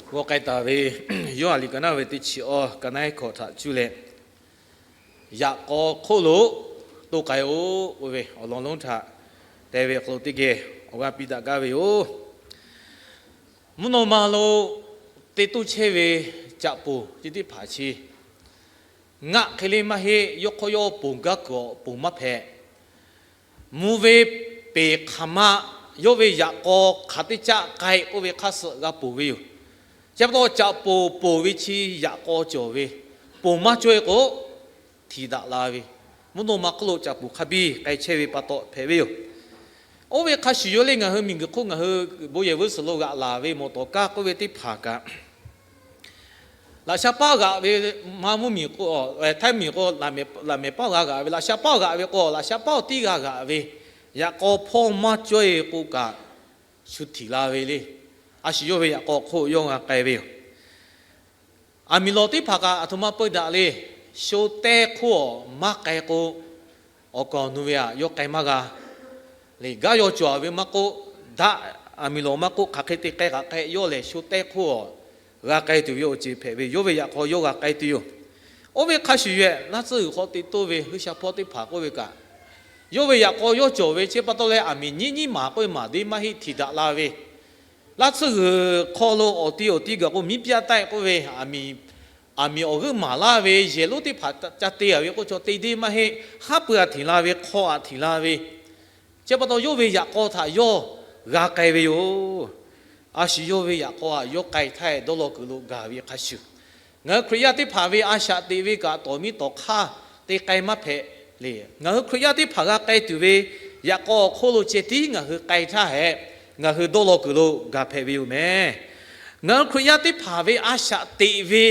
G'aw k'ai taˍ ve Yoˇhanˬ liꞈ ka naˉ ve teˇ chi awˇ, ka naˉ hkawꞈ htaꞈ cuˇ leh, Yaꞈ k'aw hk'oˆ lo to k'ai-oˆ k'oˆ ve awˬ lawn lonˉ htaꞈ te ve awˬ hk'aw lo teˇ geh awˬ g'aˇ piˇ daꞈ gaˇ ve yoˬ. Mvuhˇ naw ma lo te toˇ chehˇ ve caꞈ poˬ chi teˇ hpaˍ chi ngaˆ hk'e le maˇ heˆ. Yawˇ hk'awˇ yawˇ ponˬ gaˇ kuiˬ awˬ ponˬ maˇ hpehꞈ. Mvuh ve peˍ hk'aˬ ma, yawˇ ve yaꞈ k'aw hk'aˬ teˇ caˆ k'ai k'oˆ ve hk'a suhˍ g'a ponˬ ve yoˬ. Chi pa taw caꞈ poˬ ponˬ ve chi yaꞈ k'aw cawˬ ve, ponˬ maˇ cawˇ-e k'o, htiˍ daꞈ la ve, mvuhˇ naw ma hk'oˆ lo caꞈ poˬ hk'a biˇ k'ai chehˇ ve pa taw hpehꞈ ve yoˬ. Oˇ ve hk'a shuˍ yoˬ le, ngaˬ hui miˬguiˬ hk'oˆ ngaˬ hui bon yehˬ g'uˇ suhˍ lo g'aꞈ laˬ ve mawˬ tawˍ kaˇ k'oˆ ve teˇ hpaˍ kaꞈ, laꞈ sha paˇ g'aꞈ ve, Manˇ mvuhˇ miˬ k'o, Htaiˇ miˬ k'o, laꞈ mehˍ paˇ g'a g'aꞈ ve, laꞈ sha paˇ g'aꞈ ve k'o, laꞈ sha paˇ tiˉ g'a g'aꞈ ve, yaꞈ k'aw hpawˇ maˇ cawˇ-e k'o kaꞈ, shu htiˍ la ve le. A shu yawˇ ve yaꞈ k'aw hk'oˆ yawˇ g'a k'ai ve yoˬ. Aˬ miˍ lawˬ teˇ hpaˍ kaꞈ aˬ htoꞈ ma peu daꞈ le. Sho tehˇ hk'oˆ awˬ maˇ k'ai k'o, awˬ kaˍ awˬ nu ve aꞈ yawˇ k'ai maˇ g'a le. Gaˇ yaw cawˬ ve maˇ k'oˆ, daꞈ, aˬ miˍ lawˬ maˇ k'oˆ, hk'aˬ hk'e te k'ai kaꞈ k'ai, yawˇ lehˬ sho tehˇ hk'oˆ awˬ g'a k'ai tuˬ ve awˬ ceuˬ hpehꞈ ve, yawˇ ve yaꞈ k'aw yawˇ g'a k'ai tuˬ yoˬ. Oˇ ve hk'a shuˍ yoˬ, laˇ tsuhˇ g'uiˬ hk'aw te toˇ ve G'uiˬsha hpawˇ teˇ hpaˍ k'oˆ ve kaꞈ, yawˇ ve yaꞈ k'aw yawˇ cawˬ ve chi pa taw leh, aˬ miˍ nyiˉ nyiˉ maˍ k'oˆ ve maˬ deˇ maˇ heˆ, htiˍ daꞈ la ve, laˇ tsuhˇ g'uiˬ hk'aw lo awˬ ti awˬ ti gaˬ k'o, miˉ pyaˆ taˆ k'oˆ ve, aˬ miˍ awˬ g'euˆ maˍ laˇ ve yehˬ lonˉ teˇ hpaˍ ca te-a ve k'oˆ, chaw te deˇ maˇ heˆ. Haˉ pui aꞈ htiˍ la ve, hk'aw aꞈ htiˍ la ve, chi pa taw yawˇ ve yaꞈ k'aw htaꞈ yawˇ g'a k'ai ve yoˬ. A shu yawˇ ve yaꞈ k'aw aꞈ yawˇ k'ai htaˇ, dawˇ law kuiˬ lo gaˬ ve hk'a shuˍ, ngaˬ hui Hkriꞈ yaˇ teˇ hpaˍ ve a shaꞈ teꞈ ve kaꞈ tawˍ miˇ tawˍ hk'aˇ te k'ai maˇ hpehꞈ le. Ngaˬ hui Hkriꞈ yaˇ teˇ hpaˍ g'a k'ai tuˬ ve yaꞈ k'aw awˬ hk'oˆ lo ceh tiˉ ngaˬ hui k'ai htaˇ hehꞈ, ngaˬ hui dawˇ law kuiˬ lo gaˬ hpehꞈ ve yoˬ meh. Ngaˬ hui Hkriꞈ yaˇ teˇ hpaˍ ve a shaꞈ teꞈ ve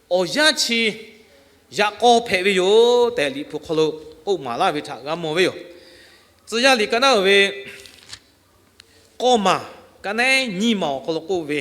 awˬ yanˇ chi yaꞈ k'aw hpehꞈ ve yoˬ tehꞈ, Liꞈ hpu hk'aw lo k'oˆ maˍ laˇ ve htaꞈ g'a mawˬ ve yoˬ. Tcuh yaˇ liꞈ ka naˉ uiˍ ve k'awˇ maˬ, ka naˉ nyiˇ maˬ awˬ hk'aw lo k'oˆ ve,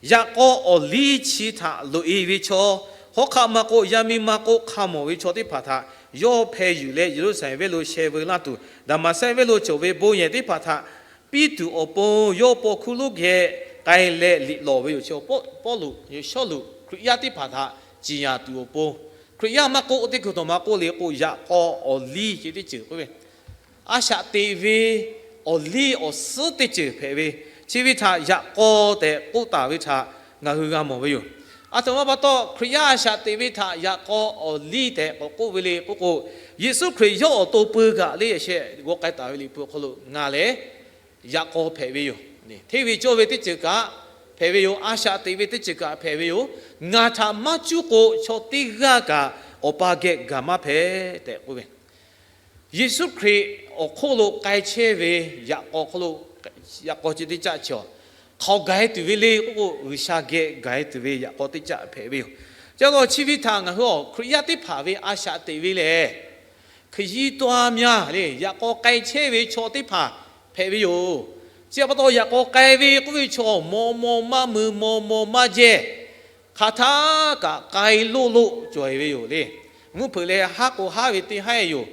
yaꞈ k'aw awˬ liˇ chi htaꞈ loꞈ-e ve chaw, hawˉ hk'aˆ maˇ k'oˆ, yaˇ miˇ maˇ k'oˆ, hk'a mawˬ ve chaw teˇ hpaˍ htaꞈ yawˇ hpeh yuˬ leh, Yeˍruˆsaˍlehnˍ venˇ lo sheh veu laˇ tuˬ, Daˍmaˍsehˆ venˇ lo cawˬ ve bon yehˬ teˇ hpaˍ htaꞈ piˇ tuˬ awˬ pon, yawˇ paw hkuˇ lonˉ geh k'ai leh liꞈ lawˬ ve yoˬ. Chi Pawˇluꞈ, Sawˉluꞈ Hkriꞈ yaˇ teˇ hpaˍ htaꞈ ciˍ yanˍ tuˬ awˬ pon, Hkriꞈ yaˇ maˇ k'oˆ, teˇ hkui tawˍ maˇ k'oˆ le k'o, yaꞈ k'aw awˬ liˇ ceh teˇ ceuˬ k'oˆ ve, a shaꞈ teꞈ ve awˬ liˇ awˬ suhˉ teˇ ceuˬ hpehꞈ ve, chi ve htaꞈ yaꞈ k'aw tehꞈ k'oˆ taˍ ve htaꞈ ngaˬ hui g'a mawˬ ve yoˬ. Aˬ htoꞈ ma pa taw, Hkriꞈ yaˇ a shaꞈ teꞈ ve htaꞈ yaꞈ k'aw awˬ liˇ tehꞈ k'awꞈ k'oˆ ve le k'oˆ k'o, Yeˍsuˆ Hkriꞈ yawˇ awˬ to peu kaꞈ le, a sheh g'aw k'ai taˍ ve Liꞈ hpu awˬ hk'aw lo ngaˬ lehˬ yaꞈ k'aw hpehꞈ ve yoˬ. Hteˇ ve cawˇ ve teˇ ceuˬ kaꞈ hpehꞈ ve yoˬ. A shaꞈ teꞈ ve teˇ ceuˬ kaꞈ hpehꞈ ve yoˬ. Ngaˬ htaꞈ maˇ cuˇ k'o, chaw teˇ g'aˇ kaꞈ Awˬ pa geh gaˬ maˇ hpehꞈ tehꞈ k'oˆ ve, Yeˍsuˆ Hkriꞈ awˬ hk'oˆ lo k'ai chehˇ ve yaꞈ k'aw hk'oˆ lo, yaꞈ k'aw chi teˇ caˆ chi awˬ hk'aw gaˬ-e tuˬ ve le k'oˆ k'o, G'uiˬsha geh gaˬ-e tuˬ ve yaꞈ k'aw teˇ caˆ hpehꞈ ve yoˬ. Chi pa taw chi ve htaꞈ ngaˬ hui awˬ Hkriꞈ yaˇ teˇ hpaˍ ve a shaꞈ teꞈ ve lehˬ, hkui yiˇ tawˇ a myaˇ le yaꞈ k'aw k'ai chehˇ ve chaw teˇ hpaˍ hpehꞈ ve yoˬ. Chi pa taw yaꞈ k'aw k'ai ve k'oˆ ve chaw maw maw maˇ mui, maw maw maˇ jehˇ, hk'aˬ htaˇ kaꞈ k'ai loˆ loˆ cawˬ-e ve yoˬ le. Mvuhˇ hpeuꞈ leh haˉ k'o haˉ ve teˇ haˉ yoˬ.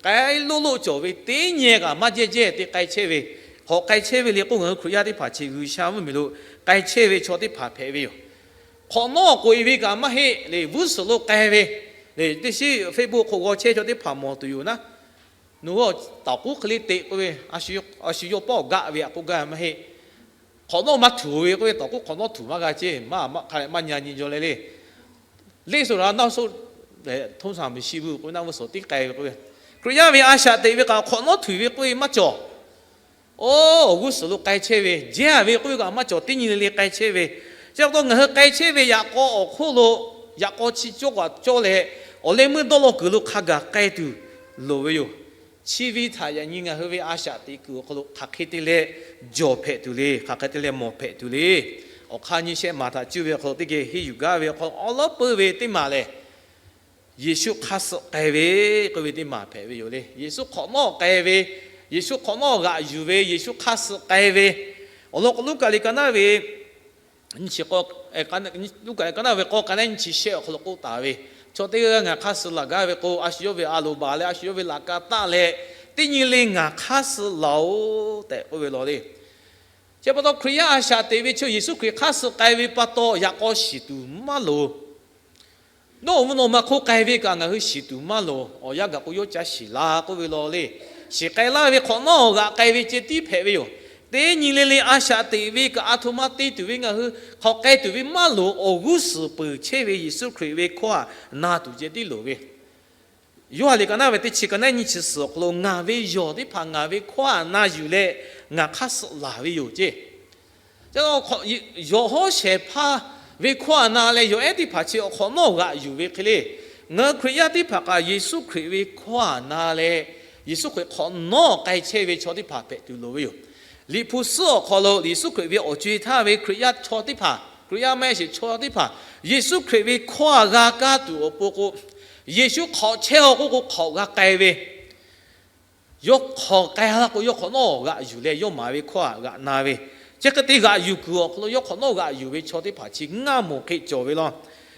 K'ai loˆ loˆ cawˬ ve teˇ nyi kaꞈ maˇ jehˇ jehˇ te k'ai chehˇ ve, hk'awꞈ k'ai chehˇ ve le k'oˆ, ngaˬ hui Hkriꞈ yaˇ teˇ hpaˍ chi G'uiˬsha mvuhˇmiˬ lo k'ai chehˇ ve chaw teˇ hpaˍ hpehꞈ ve yoˬ. Hk'awꞈ nawˉ k'oꞈ-e ve kaꞈ maˇ heˆ le, g'uˇ suhˍ lo k'ai ve le, teˇ shiˉ Facebook hk'oˆ g'aw chehˇ chaw teˇ hpaˍ mawˬ tuˬ yoˬ naˉ, nawˬ hui tawˍ k'oˉ hk'e le teꞈ k'oˆ ve, a shu yawˇ pawˆ gaˆ ve aꞈ k'oˆ gaˇ maˇ heˆ. Hk'awꞈ nawˉ maˇ htuˬ ve k'oˆ ve, tawˍ k'oˉ hk'awꞈ nawˉ htuˬ maˇ g'a ceˇ, maˇ hk'a leh maˇ nya nyi jaw leh le. Leˇ suh ra naˇ suhˉ, htoˇ saˍ miˬ shi vuiˬ k'oˆ ve naˇ vuiˬ suhˍ tiˉ k'ai ve k'oˆ ve, Hkriꞈ yaˇ ve a shaꞈ teꞈ ve kaꞈ hk'awꞈ nawˉ htuˬ ve k'oˆ ve maˇ cawˬ. Oˇ, awˬ g'uˇ suhˍ lo k'ai chehˇ ve, jehˇ ve k'oˆ ve kaꞈ maˇ cawˬ, teˇ nyi le le k'ai chehˇ ve. Chi pa taw ngaˬ hui k'ai chehˇ ve yaꞈ k'aw awˬ hk'oˆ lo, yaꞈ k'aw chi cawˇ kaꞈ cawˇ leh, awˬ leh meuˇ dawˇ law kuiˬ lo hk'a gaˬ k'ai tuˬ loˍ ve yoˬ. Chi ve htaꞈ yaꞈ nyi ngaˬ hui ve a shaꞈ teꞈ kuiˬ awˬ hk'aw lo hk'aˬ hk'e te leh jawˬ hpehꞈ tuˬ le, hk'aˬ hk'e te leh mawˬ hpehꞈ tuˬ le. Awˬ hk'aˇ nyi shehˆ maˬ htaꞈ cuˇ ve awˬ hk'aw lo teˇ geh henˇ yuˬ gaˇ ve awˬ hk'aw lo awˉ lawˉ peuˇ ve teˇ maˬ lehˬ, Yeˍsuˆ hk'aˇ suh k'ai ve k'oˆ ve teˇ maˬ hpehꞈ ve yoˬ le. Yeˍsuˆ hk'awꞈ nawˉ k'ai ve, Yeˍsuˆ hk'awꞈ nawˉ g'aꞈ yuˬ ve, Yeˍsuˆ hk'aˇ suh k'ai ve, awˬ lawn k'o Luˉkaꞈ liꞈ ka naˉ ve nyiˇ chi k'awˇ, Luˉkaꞈ liꞈ ka naˉ ve k'awˇ ka naˉ nyiˇ chi shehˆ awˬ hk'aw lo k'oˆ taˍ ve, chaw teˇ g'aˇ ngaˬ hk'aˇ suh laˬ gaˇ ve k'o, a shu yawˇ ve a loˍ baˬ leh a shu yawˇ ve laꞈ ka taˆ leh, teˇ nyi le ngaˬ hk'aˇ suh laˬ-oˬ tehꞈ k'oˆ ve law le. Chi pa taw Hkriꞈ yaˇ a shaꞈ teꞈ ve chaw Yeˍsuˆ Hkriꞈ hk'aˇ suh k'ai ve pa taw yaꞈ k'aw shiˍ tuˬ maˇ loˍ. Nawˬ mvuhˇ naw ma hk'oˆ k'ai ve kaꞈ ngaˬ hui shiˍ tuˬ maˇ loˍ. Awˬ yanˇ gaˬ k'o yawˇ ca shiˍ la k'oˆ ve law le. Shiˍ k'ai laˇ ve hk'awꞈ nawˉ g'aꞈ k'ai ve ceh tiˉ hpehꞈ ve yoˬ. Teˇ nyi le le a shaꞈ teꞈ ve kaꞈ a htoꞈ ma te tuˬ ve ngaˬ hui hk'aˬ k'ai tuˬ ve maˇ loˍ. Awˬ g'uˇ suhˍ peuˬ chehˇ ve Yeˍsuˆ Hkriꞈ ve hkawˇ a na tuˬ ceh tiˉ loˍ ve. Yoˇhanˬ liꞈ ka naˉ ve teˇ chi ka naˉ nyiˇ chi suhˍ awˬ hk'aw lo ngaˬ ve yawˬ teˇ hpaˍ ngaˬ ve hkawˇ a na yuˬ leh ngaˬ hk'aˇ suh laˬ ve yoˬ ceˇ. Yawˬ hawˉ shehˍ hpaˇ ve hkawˇ a na leh yawˬ ehˉ teˇ hpaˍ chi awˬ hk'awꞈ nawˉ g'aꞈ yuˬ ve hk'e le. Ngaˬ hui Hkriꞈ yaˇ teˇ hpaˍ kaꞈ Yeˍsuˆ Hkriꞈ ve hkawˇ a na leh Yeˍsuˆ Hkriꞈ hk'awꞈ nawˉ k'ai chehˇ ve chaw teˇ hpaˍ hpehꞈ tuˬ loˍ ve yoˬ. Liꞈ hpu suhˉ awˬ hk'aw lo Yeˍsuˆ Hkriꞈ ve awˬ co e htaˇ ve Hkriꞈ yaˇ chaw teˇ hpaˍ, Hkriꞈ yaˇ maˇ heˆ sheˍ chaw teˇ hpaˍ, Yeˍsuˆ Hkriꞈ ve hkawˇ a g'a kaˇ tuˬ awˬ pon k'o, Yeˍsuˆ hk'awꞈ chehˇ aw k'oˆ k'o hk'awꞈ g'a k'ai ve, yawˇ hk'awꞈ k'ai la k'o yawˇ hk'awꞈ nawˉ g'aꞈ yuˬ leh yawˇ maˍ ve hkawˇ a g'aꞈ na ve, chi hk'e te g'aꞈ yuˬ kuiˬ awˬ hk'aw lo yawˇ hk'awꞈ nawˉ g'aꞈ yuˬ ve chaw teˇ hpaˍ chi ngaˇ moˍ hk'e cawˬ ve law.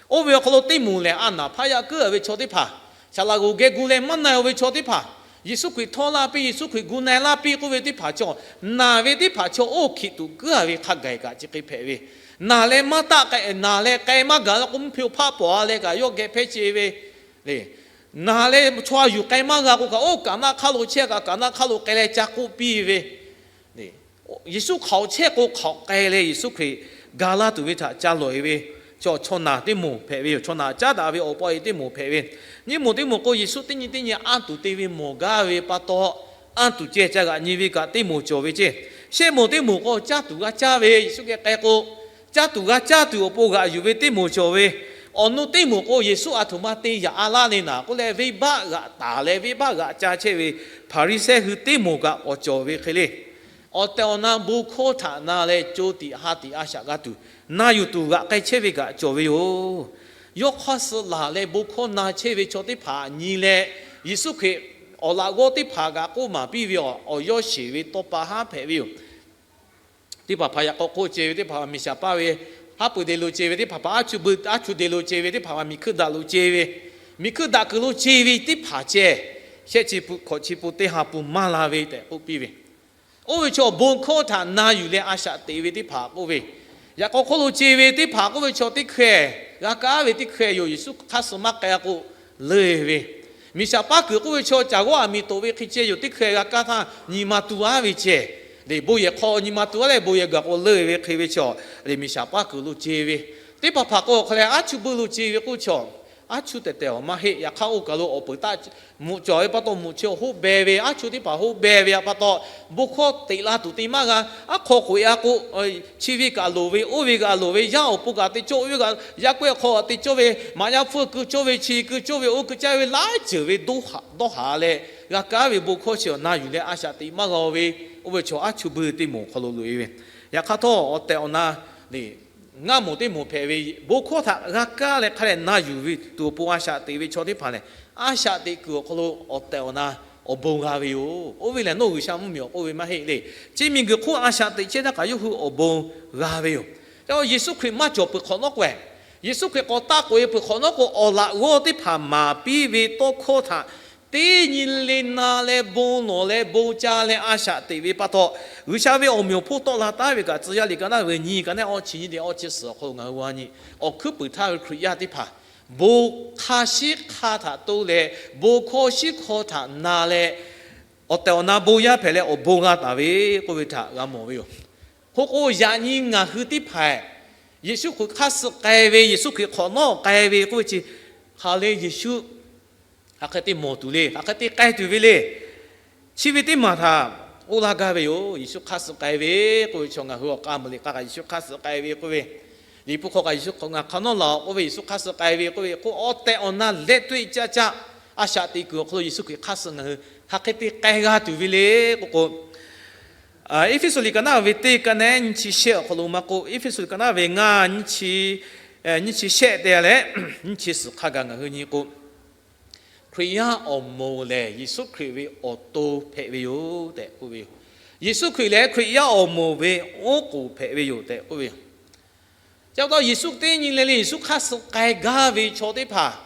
Oˇ ve awˬ hk'aw lo teˇ moˍ lehˬ a naˍ hpaˇ yaˇ kuiˉ a ve chaw teˇ hpaˍ, saˍ laꞈ g'oˍ geh gu leh maˇ na-e ve chaw teˇ hpaˍ, Yeˍsuˆ Hkriꞈ htawˇ laˇ piˇ, Yeˍsuˆ Hkriꞈ gu na-e laˇ piˇ k'oˆ ve teˇ hpaˍ chaw, naˬ ve teˇ hpaˍ chaw oˇ hkiˬ tuꞈ kuiˉ a ve hk'a gaˬ kaꞈ chi hk'e hpehꞈ ve, naˬ leh maˇ taˆ k'ai, naˬ leh k'ai maˇ gaˬ la k'o mvuhˇ hpe awˬ hpaˆ pawˍ a leh kaꞈ yawˇ geh hpehˇ ce ve le. Naˬ leh chaw a yuˬ k'ai maˇ g'a k'o kaꞈ oˇ kaꞈ naˆ hk'aˇ lo chehˇ kaꞈ kaꞈ naˆ hk'aˇ lo k'ai leh ca k'oˆ piˇ ve Yeˍsuˆ hk'awꞈ chehˇ k'o hk'awꞈ k'ai leh Yeˍsuˆ Hkriꞈ ga laˇ tuˬ ve htaꞈ ca lawˬ e ve chaw, chaw naˬ teˇ moˍ hpehꞈ ve yoˬ. Chaw naˬ caˉ daꞈ ve awˬ pa e teˇ moˍ hpehꞈ ve. Nyiˇ moˍ teˇ moˍ k'o Yeˍsuˆ teˇ nyi teˇ nyi anˇ tuˬ te ve mawˬ gaˇ ve pa taw, anˇ tuˬ ceh ca g'aꞈ nyi ve kaꞈ teˇ moˍ cawˬ ve ceˇ. Shehˆ moˍ teˇ moˍ k'o caˇ tuˬ g'a caˇ ve Yeˍsuˆ geh k'ai k'o, caˇ tuˬ g'a caˇ tuˬ awˬ pon g'aꞈ yuˬ ve teˇ moˍ cawˬ ve. Awˬ nu teˇ moˍ k'o Yeˍsuˆ a htoꞈ ma te yaꞈ a laˇ le naˍ k'oˆ leh venˇbaˆ g'aꞈ taˍ leh venˇbaˆ g'aꞈ ca chehˇ ve Hpaˍriˍsehˇ hui teˇ moˍ kaꞈ k'awꞈ cawˬ ve hk'e le. Awˬ tehˬ awˬ na bon hkawˇ htaꞈ na leh co tiꞈ ha tiꞈ a shaꞈ g'a tuˬ, na yuˬ tuˬ g'aꞈ k'ai chehˇ ve kaꞈ cawˬ ve yoˬ. Yawˇ hk'aˇ suh laˬ leh bon hkawˇ na chehˇ ve chaw teˇ hpaˍ nyi leh, Yeˍsuˆ Hkriꞈ awˬ laꞈ g'awˇ teˇ hpaˍ kaꞈ k'oˆ maˍ piˇ ve awˬ yawˇ sheˍ ve tawˇ pa haˉ hpehꞈ ve yoˬ. Teˇ hpaˍ hpaˍ yaꞈ k'aw k'oˆ ce ve, teˇ hpaˍ miˬ shaˍ paˇ ve haˉ pui de lo ce ve, teˇ hpaˍ hpaˍ aˉ chu beu aˉ chu de lo ce ve, teˇ hpaˍ hpaˍ miˬ hkuiˇ daꞈ lo ce ve, miˬ hkuiˇ daꞈ kuiˬ lo ce ve teˇ hpaˍ ceh, shehˆ chi pu hkawꞈ chi pu teˇ ha pu maˇ la ve tehꞈ k'oˆ piˇ ve. Oˇ ve chaw bon hkawˇ htaꞈ na yuˬ leh a shaꞈ teꞈ ve teˇ hpaˍ k'oˆ ve, yaꞈ k'aw hk'oˆ lo ce ve teˇ hpaˍ k'oˆ ve chaw teˇ hkeh g'a kaˇ ve teˇ hkeh yoˬ. Yeˍsuˆ hk'aˇ suh maˇ k'ai k'o leuˇ ve, miˬ shaˍ paˇ kuiˬ k'oˆ ve chaw caˬ g'awˇ aˬ miˍ toꞈ ve hk'e ceh yoˬ. Teˇ hkeh g'a kaˇ htaˇ nyi ma tu aˉ ve ceh, le bon yehˬ hk'aw nyi ma tu aˉ leh bon yehˬ gaˬ k'o leuˇ ve hk'e ve chaw, le miˬ shaˍ paˇ kuiˬ lo ce ve, teˇ hpaˍ hpaˍ k'o awˬ hk'a leh aˉ chu beu lo ce ve k'oˆ chaw, aˉ chu tehˬ tehˬ awˬ maˇ heˆ. Yaꞈ hk'aˇ oˇ kaˬ lo awˬ peuˬ taˆ mvuhꞈ cawˬ ve pa taw mvuhꞈ chi hoˆ beh ve, aˉ chu teˇ hpaˍ hoˆ beh ve pa taw, bon hkawˇ teꞈ la tuˬ te maˇ g'a. Aˉ hk'aw k'oꞈ e a k'o, chi ve kaꞈ loˍ ve, oˇ ve kaꞈ loˍ ve, yaˇ awˬ pon kaꞈ te cawˇ, oˇ ve kaꞈ yaˇ k'oˆ e hk'aw kaꞈ te cawˇ ve, maꞈ yaˇ hpfuhˇ keu cawˇ ve, chi keu cawˇ ve, oˇ keu caˇ ve laiˉ ceuˬ ve dawˇ haˍ leh g'a kaˇ ve bon hkawˇ chi awˬ na yuˬ leh a shaꞈ teꞈ maˇ g'a ve, oˇ ve chaw aˉ chu beu teˇ moˍ hk'aw lo loꞈ e ve. Yaꞈ hk'aˇ htawˇ awˬ tehˬ awˬ na le ngaˇ moˍ teˇ moˍ hpehꞈ ve, bon hkawˇ htaꞈ g'a kaˇ leh hk'a dehꞈ na yuˬ ve tuˬ awˬ pon a shaꞈ teꞈ ve chaw teˇ hpaˍ lehˬ, a shaꞈ teꞈ kuiˬ awˬ hk'aw lo awˬ tehˬ awˬ na awˬ bon g'a ve yoˬ. Oˇ ve lehˬ nawˬ G'uiˬsha mvuhˇmiˬ awˬ k'oˆ ve maˇ heˆ le. Chi miˬguiˬ hk'oˆ a shaꞈ teꞈ chehˇ htaˇ kaꞈ yawˇ hui awˬ bon g'a ve yoˬ. Yeˍsuˆ Hkriꞈ maˇ cawˬ peuˬ hk'awꞈ nawˉ k'o, Yeˍsuˆ Hkriꞈ k'awꞈ taˆ k'oꞈ e peuˬ hk'awꞈ nawˉ k'o, awˬ laꞈ g'awˇ teˇ hpaˍ maˍ piˇ ve tawˇ hkawˇ htaꞈ teˇ nyi le na leh bon lawˬ leh bon ca leh a shaꞈ teꞈ ve pa taw, G'uiˬsha ve awˬ meꞈ awˬ hponˇ tawˆ la taˉ ve kaꞈ tcuh yaˇ liꞈ ka naˉ ve nyi ka naˉ awˇ chi nyi leh awˇ chi suhˍ awˬ hk'aw lo ngaˬ hui g'a nyi. Awˬ hkuiˉ puiˍ htaˇ ve Hkriꞈ yaˇ teˇ hpaˍ bon hk'a shiˉ hk'a htaꞈ toˇ leh, bon hkawˇ shiˉ hkawˇ htaꞈ na leh, awˬ tehˬ awˬ na bon yaˇ hpehꞈ leh awˬ bon g'a taˍ ve k'oˆ ve htaꞈ g'a mawˬ ve yoˬ. K'oˆ k'o yaꞈ nyi ngaˬ hui teˇ hpaˍ Yeˍsuˆ Hkriꞈ hk'aˇ suh k'ai ve, Yeˍsuˆ Hkriꞈ hk'awꞈ nawˉ k'ai ve k'oˆ ve chi, hk'aˬ le Yeˍsuˆ hk'aˬ hk'e te mawˬ tuˬ le, hk'aˬ hk'e te k'ai tuˬ ve le. Chi ve teˇ maˬ htaꞈ k'oˆ laˇ gaˇ ve yoˬ. Yeˍsuˆ hk'aˇ suh k'ai ve k'oˆ ve chaw ngaˬ hui awˬ k'a meuˍ liꞈ k'a kaꞈ Yeˍsuˆ hk'aˇ suh k'ai ve k'oˆ ve, Liꞈ hpu hk'aw kaꞈ Yeˍsuˆ ngaˬ hk'aˬ nawˉ laˬ k'oˆ ve Yeˍsuˆ hk'aˇ suh k'ai ve k'oˆ ve k'o, awˬ tehˬ awˬ na leh tuˆ e caˇ caˇ a shaꞈ teꞈ kuiˬ awˬ hk'aw lo Yeˍsuˆ Hkriꞈ hk'aˇ suh ngaˬ hui hk'aˬ hk'e te k'ai g'a tuˬ ve le k'oˆ k'o, Eˇfeˇsuꞈ liꞈ ka naˉ ve teˇ ka naˉ nyiˇ chi shehˆ awˬ hk'aw lo maˇ k'oˆ, Eˇfeˇsuꞈ liꞈ ka naˉ ve ngaˇ nyiˇ chi, nyiˇ chi shehˆ te leh nyiˇ chi suhˍ hk'a gaˬ ngaˬ hui nyi k'o, Hkriꞈ yaˇ awˬ moˍ lehˬ Yeˍsuˆ Hkriꞈ ve awˬ to hpehꞈ ve yoˬ tehꞈ k'oˆ ve yoˬ. Yeˍsuˆ Hkriꞈ lehˬ Hkriꞈ yaˇ awˬ moˍ ve oˉ k'oˍ hpehꞈ ve yoˬ tehꞈ k'oˆ ve yoˬ. Chi pa taw Yeˍsuˆ teˇ nyi le le Yeˍsuˆ hk'aˇ suh k'ai gaˇ ve chaw teˇ hpaˍ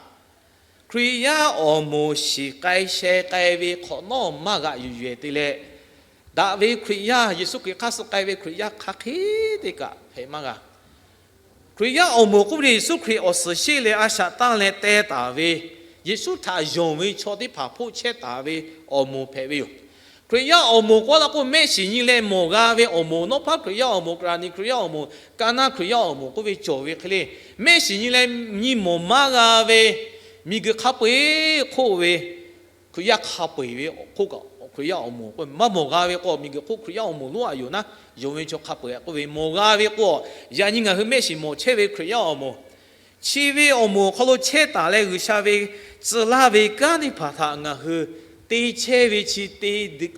Hkriꞈ yaˇ awˬ moˍ shiˍ k'ai sheh k'ai ve hk'awꞈ nawˉ maˇ g'aꞈ yuˬ yuˬ te leh, daꞈ ve Hkriꞈ yaˇ, Yeˍsuˆ Hkriꞈ hk'aˇ suh k'ai ve Hkriꞈ yaˇ hk'aˬ hk'e te kaꞈ hpehꞈ maˇ g'a. Hkriꞈ yaˇ awˬ moˍ k'oˆ ve lehˬ, Yeˍsuˆ Hkriꞈ awˬ suhˍ sheˆ leh a shaꞈ tanˇ leh teh taˍ ve, Yeˍsuˆ htaꞈ yonˍ ve chaw teˇ hpaˍ hpoˆ chehˇ taˍ ve awˬ moˍ hpehꞈ ve yoˬ. Hkriꞈ yaˇ awˬ moˍ k'oˆ la k'o, mehˆ shiˍ nyi leh mawˬ g'a ve awˬ moˍ, nawˉ hpaˇ Hkriꞈ yaˇ awˬ moˍ, Kaˍraˍniˍ Hkriꞈ yaˇ awˬ moˍ, Kaˍnaˆ Hkriꞈ yaˇ awˬ moˍ k'oˆ ve cawˬ ve hk'e le, mehˆ shiˍ nyi leh nyi mawˬ maˇ g'a ve, miˬguiˬ hk'a peu-eˬ hk'oˆ ve Hkriꞈ yaˇ hk'a peu-eˬ ve hk'oˆ kaꞈ, Hkriꞈ yaˇ awˬ moˍ k'oˆ maˇ mawˬ g'a ve k'o, miˬguiˬ hk'oˆ Hkriꞈ yaˇ awˬ moˍ lonˉ aꞈ yoˬ naˉ, yonˍ ve chaw hk'a peu-eˬ k'oˆ ve mawˬ g'a ve k'o, yaꞈ nyi ngaˬ hui mehˆ shiˍ mawˬ chehˇ ve Hkriꞈ yaˇ awˬ moˍ, chi ve awˬ moˍ awˬ hk'aw lo chehˇ taˍ leh G'uiˬsha ve tcuh laˇ ve kanˉ teˇ hpaˍ htaꞈ ngaˬ hui te chehˇ ve chi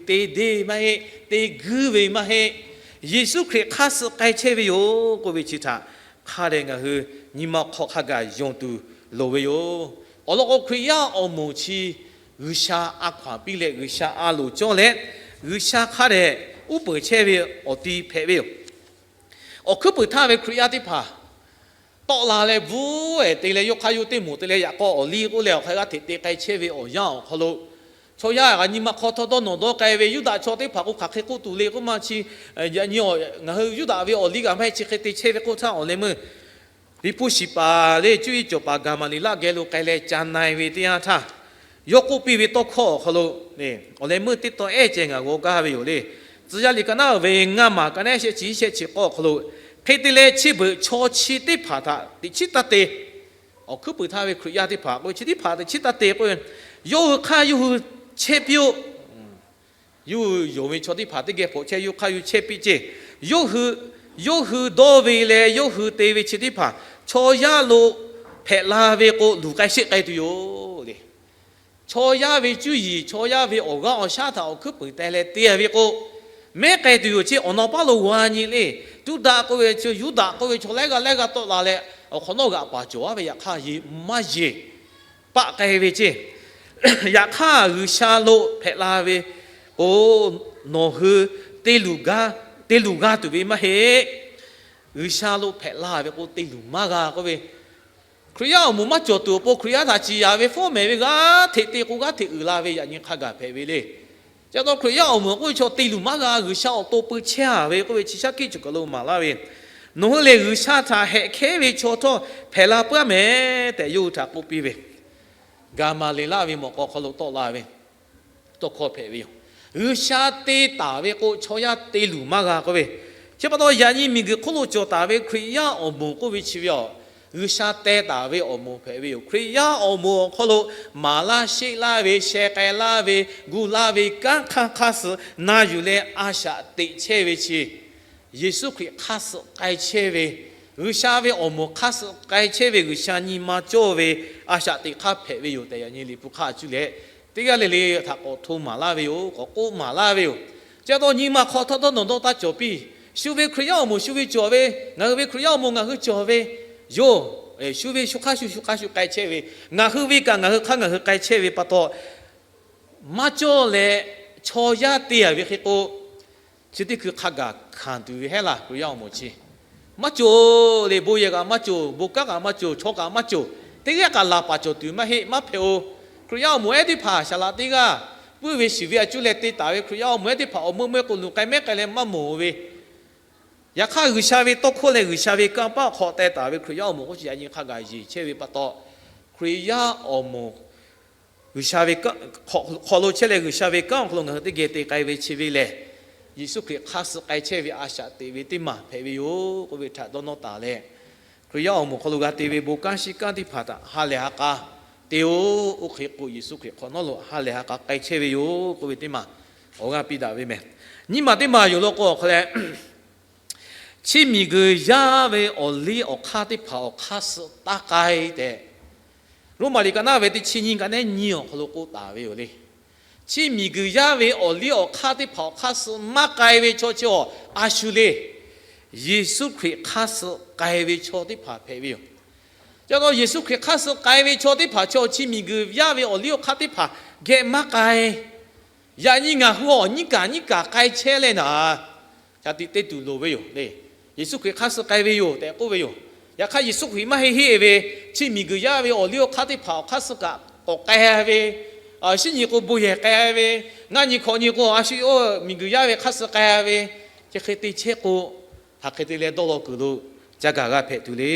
te deˇ maˇ heˆ, te guiˇ ve maˇ heˆ. Yeˍsuˆ Hkriꞈ hk'aˇ suh k'ai chehˇ ve yoˬ k'oˆ ve chi htaꞈ hk'a dehꞈ ngaˬ hui nyi ma hk'aw hk'a gaˬ yonˍ tuˬ loˍ ve yoˬ. Awˬ lawn k'o, Hkriꞈ yaˇ awˬ moˍ chi G'uiˬsha a hkaw-anˬ piˇ leh G'uiˬsha a loˍ cawˇ leh, G'uiˬsha hk'a dehꞈ uˉ peunˍ chehˇ ve awˬ ti hpehꞈ ve yoˬ. Awˬ hkuiˉ puiˍ htaˇ ve Hkriꞈ yaˇ teˇ hpaˍ tawˆ la leh bvuhˉ ehˍ te leh yawˇ hk'aˇ yawˇ teˇ moˍ te leh yaꞈ k'aw awˬ liˇ k'oˆ leh awˬ hk'a g'aˇ hteꞈ te k'ai chehˇ ve awˬ yanˇ awˬ hk'aw lo, chaw yaˇ g'aꞈ nyi ma hk'aw htawˇ dawˇ nawˬ dawˇ k'ai ve Yuˇdaꞈ chaw teˇ hpaˍ k'o hk'aˬ hk'e k'oˆ tuˬ le k'oˆ ma chi, yaꞈ nyi ngaˬ hui Yuˇdaꞈ ve awˬ liˇ g'aꞈ maˇ heˆ chi hk'e te chehˇ ve k'oˆ htaˇ, awˬ leh meuˇ Liꞈ hpu shiˍ paˍ le cuˇ yiˍ cawˬ paˍ Gaˍmaˍleˍlaˆ geh lo k'ai leh ca na-e ve teˇ yanˇ htaˇ, yawˇ k'oˆ piˇ ve tawˇ hkawˇ awˬ hk'aw lo, awˬ leh meuˇ teˇ tawn ehˉ ceh ngaˬ g'aw gaˇ ve yoˬ le. Tcuh yaˇ liꞈ ka naˉ ve ngaˇ maˬ ka naˉ shehˆ chi shehˆ chi k'awˇ awˬ hk'aw lo, hk'e te leh chi beuꞈ chaw chi teˇ hpaˍ htaꞈ teꞈ chiˉ taˇ te. Awˬ hkuiˉ puiˍ htaˇ ve Hkriꞈ yaˇ teˇ hpaˍ k'o, chi teˇ hpaˍ teꞈ chiˉ taˇ te k'o, yawˇ hui hk'aˇ yawˇ hui chehˇ piˇ-oˆ. Yawˇ hui yonˍ ve chaw teˇ hpaˍ teˇ geh hpawꞈ chehˇ, yawˇ hk'aˇ yawˇ chehˇ piˇ ceˇ. Yawˇ hui, yawˇ hui dawˇ ve leh yawˇ hui te ve chi teˇ hpaˍ chaw yaˇ lo hpehꞈ la ve k'o, luˬ k'ai sheˆ k'ai tuˬ yoˬ le. Chaw yaˇ ve cuˇ yiˍ, chaw yaˇ ve awˬ g'aˇ awˬ shaˉ htaꞈ awˬ hkuiˉ puiˍ teh leh te ve k'o, mehˉ k'ai tuˬ yoˬ ceˇ. Awˬ naw paˉ lo g'a nyi le. Tuˇ daꞈ k'oˆ ve chi, Yuˇdaꞈ k'oˆ ve chaw laiˉ g'aˇ laiˉ g'aˇ tawˆ la leh, awˬ hk'awꞈ nawˉ g'aꞈ paˍ cawˬ-a ve yaꞈ hk'aˇ, maˇ yeˬ paˆ k'ai ve ceˇ. Yaꞈ hk'aˇ, G'uiˬsha lo hpehꞈ la ve k'o, nawˬ hui te luˬ g'a, te luˬ g'a tuˬ ve maˇ heˆ. G'uiˬsha lo hpehꞈ la ve k'o, te luˬ maˇ g'a k'oˆ ve, Hkriꞈ yaˇ awˬ moˍ maˇ cawˬ tuˬ awˬ pon Hkriꞈ yaˇ htaꞈ ciˍ yanˍ ve fawˉ mehˍ ve g'aˇ hteꞈ te k'o g'aˇ hteꞈ uiˍ la ve yaꞈ nyi hk'a gaˬ hpehꞈ ve le. Chi pa taw Hkriꞈ yaˇ awˬ moˍ k'oˆ ve chaw te luˬ maˇ g'a, G'uiˬsha awˬ to peu chehˇ-a ve k'oˆ ve chi shaˉ hkiˆ cawˬ kaˬ lo maˍ laˇ ve, nawˬ hui lehˬ G'uiˬsha htaꞈ hehꞈ hkehˉ ve chaw htawˇ hpehꞈ la puiˉ-a mehˍ tehꞈ yawˇ hui htaꞈ k'oˆ piˇ ve, Gaˍmaˍleˍlaˆ ve mawꞈ k'aw hk'aw lo tawˆ la ve tawˇ hkawˇ hpehꞈ ve yoˬ. G'uiˬsha te taˍ ve k'o, chaw yaˇ te luˬ maˇ g'a k'oˆ ve, chi pa taw yaꞈ nyi miˬguiˬ hk'oˆ lo cawˬ taˍ ve Hkriꞈ yaˇ awˬ moˍ k'oˆ ve chi ve yoˬ. G'uiˬsha teh taˍ ve awˬ moˍ hpehꞈ ve yoˬ. Hkriꞈ yaˇ awˬ moˍ awˬ hk'aw lo maˍ laˇ sheˆ laˇ ve, sheh k'ai laˇ ve, gu laˇ ve kanˉ hk'aˇ hk'aˇ suh na yuˬ leh a shaꞈ teꞈ chehˇ ve chi Yeˍsuˆ Hkriꞈ hk'aˇ suh k'ai chehˇ ve, G'uiˬsha ve awˬ moˍ hk'aˇ suh k'ai chehˇ ve G'uiˬsha nyi ma cawˇ ve a shaꞈ teꞈ hk'aˇ hpehꞈ ve yoˬ tehꞈ yaꞈ nyi Liꞈ hpu hk'aˇ cuˇ leh teˇ g'aˇ le le htaꞈ k'awꞈ hto maˍ laˇ ve yoˬ. K'awꞈ k'oˆ maˍ laˇ ve yoˬ. Chi pa taw nyi ma hk'aw htawˇ dawˇ nawˬ dawˇ taˇ cawˬ piˇ. Shu ve Hkriꞈ yaˇ awˬ moˍ shu ve cawˬ ve, ngaˬ hui ve Hkriꞈ yaˇ awˬ moˍ ngaˬ hui cawˬ ve yoˬ. Shu ve shu hk'aˇ shu shu hk'aˇ shu k'ai chehˇ ve, ngaˬ hui ve kaꞈ ngaˬ hui hk'aˇ ngaˬ hui k'ai chehˇ ve pa taw, maˇ cawˇ leh chaw yaˇ te-a ve hk'e k'o, chi teˇ hkui hk'a gaˬ hkanˍ tuˬ ve hehˉ laˇ. Hkriꞈ yaˇ awˬ moˍ chi maˇ cawˬ le. Bon yehˬ kaꞈ maˇ cawˬ, bon kanˉ kaꞈ maˇ cawˬ, chaw kaꞈ maˇ cawˬ, teˇ g'aˇ kaꞈ laˬ paˍ cawˬ tuˬ maˇ heˆ, maˇ hpehꞈ-oˬ. Hkriꞈ yaˇ awˬ moˍ ehˉ teˇ hpaˍ saˍ laꞈ teˇ g'aˇ puiˇ ve shiˍ ve a cuˇ leh te taˍ ve Hkriꞈ yaˇ awˬ moˍ ehˉ teˇ hpaˍ awˬ meuˇ meuˇ k'o luˬ k'ai mehˉ k'ai leh maˇ mawˬ ve, yaꞈ hk'aˇ G'uiˬsha ve tawˇ hkawˇ leh G'uiˬsha ve kanˇ paˆ awˬ hk'aw teh taˍ ve Hkriꞈ yaˇ awˬ moˍ k'oˆ chi yaꞈ nyi hk'a gaˬ yeˬ chehˇ ve pa taw, Hkriꞈ yaˇ awˬ moˍ G'uiˬsha ve hk'aw lo chehˇ leh G'uiˬsha ve kanˉ awˬ hk'aw lo ngaˬ hui teˇ geh te k'ai ve chi ve lehˬ, Yeˍsuˆ Hkriꞈ hk'aˇ suh k'ai chehˇ ve a shaꞈ teꞈ ve teˇ maˬ hpehꞈ ve yoˬ k'oˆ ve htaꞈ dawˇ nawˇ taˍ leh, Hkriꞈ yaˇ awˬ moˍ hk'aw lo g'a te ve bon kanˉ shiˉ kanˉ teˇ hpaˍ htaꞈ ha lehˬ ha k'a te-oˬ. Oˇ hk'e k'o, Yeˍsuˆ Hkriꞈ hk'awꞈ nawˉ lo ha lehˬ ha k'a k'ai chehˇ ve yoˬ k'oˆ ve teˇ maˬ awˬ g'aˇ piˇ daꞈ ve mehˬ. Nyiˇ maˬ teˇ maˬ yoˬ law k'o, awˬ hk'aw leh chi miˬguiˬ yaˇ ve awˬ liˇ awˬ hk'aˇ teˇ hpaˍ awˬ hk'aˇ suh taˇ k'ai tehꞈ, Roˉmaꞈ liꞈ ka naˉ ve teˇ chi nyiˇ ka nehˉ nyiˇ awˬ hk'aw lo k'oˆ taˍ ve yoˬ le. Chi miˬguiˬ yaˇ ve awˬ liˇ awˬ hk'aˇ teˇ hpaˍ awˬ hk'aˇ suh maˇ k'ai ve chaw chi awˬ a shu le. Yeˍsuˆ Hkriꞈ hk'aˇ suh k'ai ve chaw teˇ hpaˍ hpehꞈ ve yoˬ. Chi pa taw Yeˍsuˆ Hkriꞈ hk'aˇ suh k'ai ve chaw teˇ hpaˍ chaw chi miˬguiˬ yaˇ ve awˬ liˇ awˬ hk'aˇ teˇ hpaˍ geh maˇ k'ai. Yaꞈ nyi ngaˬ hui awˬ nyiˇ kaˬ nyiˇ kaˬ k'ai chehˇ leh naˍ, ca tiꞈ te tuˬ loˍ ve yoˬ le. Yeˍsuˆ Hkriꞈ hk'aˇ suh k'ai ve yoˬ tehꞈ k'oˆ ve yoˬ. Yaꞈ hk'aˇ Yeˍsuˆ Hkriꞈ maˇ heˆ heˆ ve, chi miˬguiˬ yaˇ ve awˬ liˇ awˬ hk'aˇ teˇ hpaˍ awˬ hk'aˇ suh kaꞈ k'awꞈ k'ai ve, Shiˉ nyi k'o bon yehˬ k'ai ve, ngaˇ nyi hkawꞈ nyi k'o a shu oˇ miˬguiˬ yaˇ ve hk'aˇ suh k'ai ve, chi hk'e te chehˇ k'o, hk'aˬ hk'e te leh dawˇ law kuiˬ lo ca gaˬ g'a hpehꞈ tuˬ le.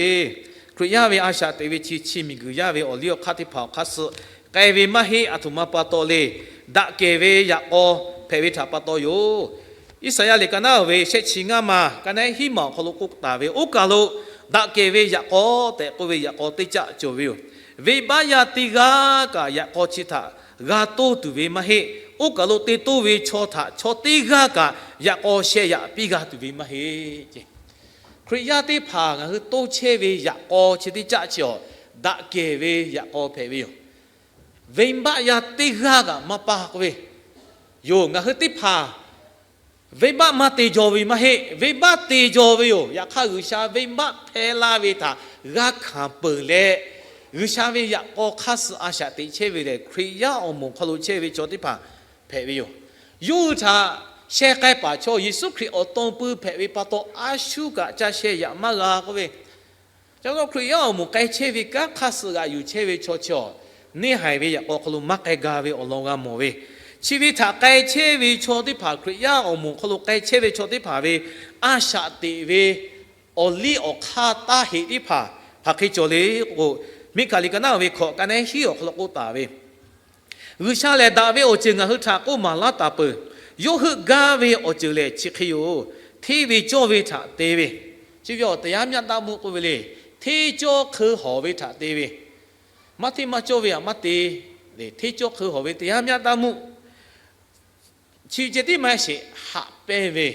Hkriꞈ yaˇ ve a shaꞈ teꞈ ve chi, chi miˬguiˬ yaˇ ve awˬ liˇ awˬ hk'aˇ teˇ hpaˍ awˬ hk'aˇ suh k'ai ve maˇ heˆ. A htoꞈ ma pa taw le, daꞈ kehˬ ve yaꞈ k'aw hpehꞈ ve htaꞈ pa taw yoˬ. Iˉsaˍyaˆ liꞈ ka naˉ ve shehˆ chi ngaˇ ma, ka naˉ hiˉ ma awˬ hk'aw lo k'oˆ taˍ ve, oˇ kaˬ lo daꞈ kehˬ ve yaꞈ k'aw tehꞈ k'oˆ ve yaꞈ k'aw teˇ caˆ cawˬ ve yoˬ. Venˇbaˆ yaˇ teˇ g'aˇ kaꞈ yaꞈ k'aw chi htaꞈ g'a toˇ tuˬ ve maˇ heˆ. Oˇ kaˬ lo te toˇ ve chaw htaꞈ chaw teˇ g'aˇ kaꞈ yaꞈ k'aw sheh yaꞈ piˇ g'a tuˬ ve maˇ heˆ. Hkriꞈ yaˇ teˇ hpaˍ ngaˬ hui toˇ chehˇ ve yaꞈ k'aw chi teˇ caˆ chi awˬ, daꞈ kehˬ ve yaꞈ k'aw hpehꞈ ve yoˬ. Venˇbaˆ yaˇ teˇ g'aˇ kaꞈ maˇ paˇ k'oˆ ve yoˬ. Ngaˬ hui teˇ hpaˍ venˇbaˆ maˇ te jaw ve maˇ heˆ. Venˇbaˆ te jaw ve yoˬ. Yaꞈ hk'aˇ, G'uiˬsha venˇbaˆ hpehˇ laˇ ve htaꞈ g'a hkanˍ peuˬ leh, G'uiˬsha ve yaꞈ k'aw hk'aˇ suh a shaꞈ teꞈ chehˇ ve lehˬ, Hkriꞈ yaˇ awˬ moˍ hk'aw lo chehˇ ve chaw teˇ hpaˍ hpehꞈ ve yoˬ. Yawˇ hui htaꞈ sheh k'ai paˍ chaw Yeˍsuˆ Hkriꞈ awˬ to pui hpehꞈ ve pa taw, a shu kaꞈ ca sheh yaꞈ maˇ g'a k'oˆ ve, ca lo Hkriꞈ yaˇ awˬ moˍ k'ai chehˇ ve kanˉ hk'aˇ suh g'aꞈ yuˬ chehˇ ve chaw chi awˬ, neˇ haiˬ ve yaꞈ k'aw hk'aw lo maˇ k'ai ga ve awˬ lawn g'a mawˬ ve, chi ve htaꞈ k'ai chehˇ ve chaw teˇ hpaˍ, Hkriꞈ yaˇ awˬ moˍ hk'aw lo k'ai chehˇ ve chaw teˇ hpaˍ ve a shaꞈ teꞈ ve awˬ liˇ awˬ hk'aˇ taˇ heꞈ teˇ hpaˍ hk'aˬ hk'e cawˬ le k'o, Miˉhkaˍ liꞈ ka naˉ ve hkawꞈ ka naˉ hiˉ awˬ hk'aw lo k'oˆ taˍ ve, G'uiˬsha lehˬ daꞈ ve awˬ ceuˬ ngaˬ hui htaꞈ k'oˆ maˍ laˇ taˍ peuˬ. Yawˇ heuˆ gaˇ ve awˬ ceuˬ lehˬ chi hk'e yoˬ. Hteˇ ve cawˇ ve htaꞈ te ve, chi ve awˬ တရားမျှတမှု k'oˆ ve le. Hteˇ cawˇ hk'eu hawˬ ve htaꞈ te ve, maˇ hteˇ maˇ cawˇ ve htaꞈ maˇ te. Hteˇ cawˇ hk'eu hawˬ ve တရားမျှတမှု chi ceh tiˉ maˇ sheˍ, haꞈ pehnˇ ve,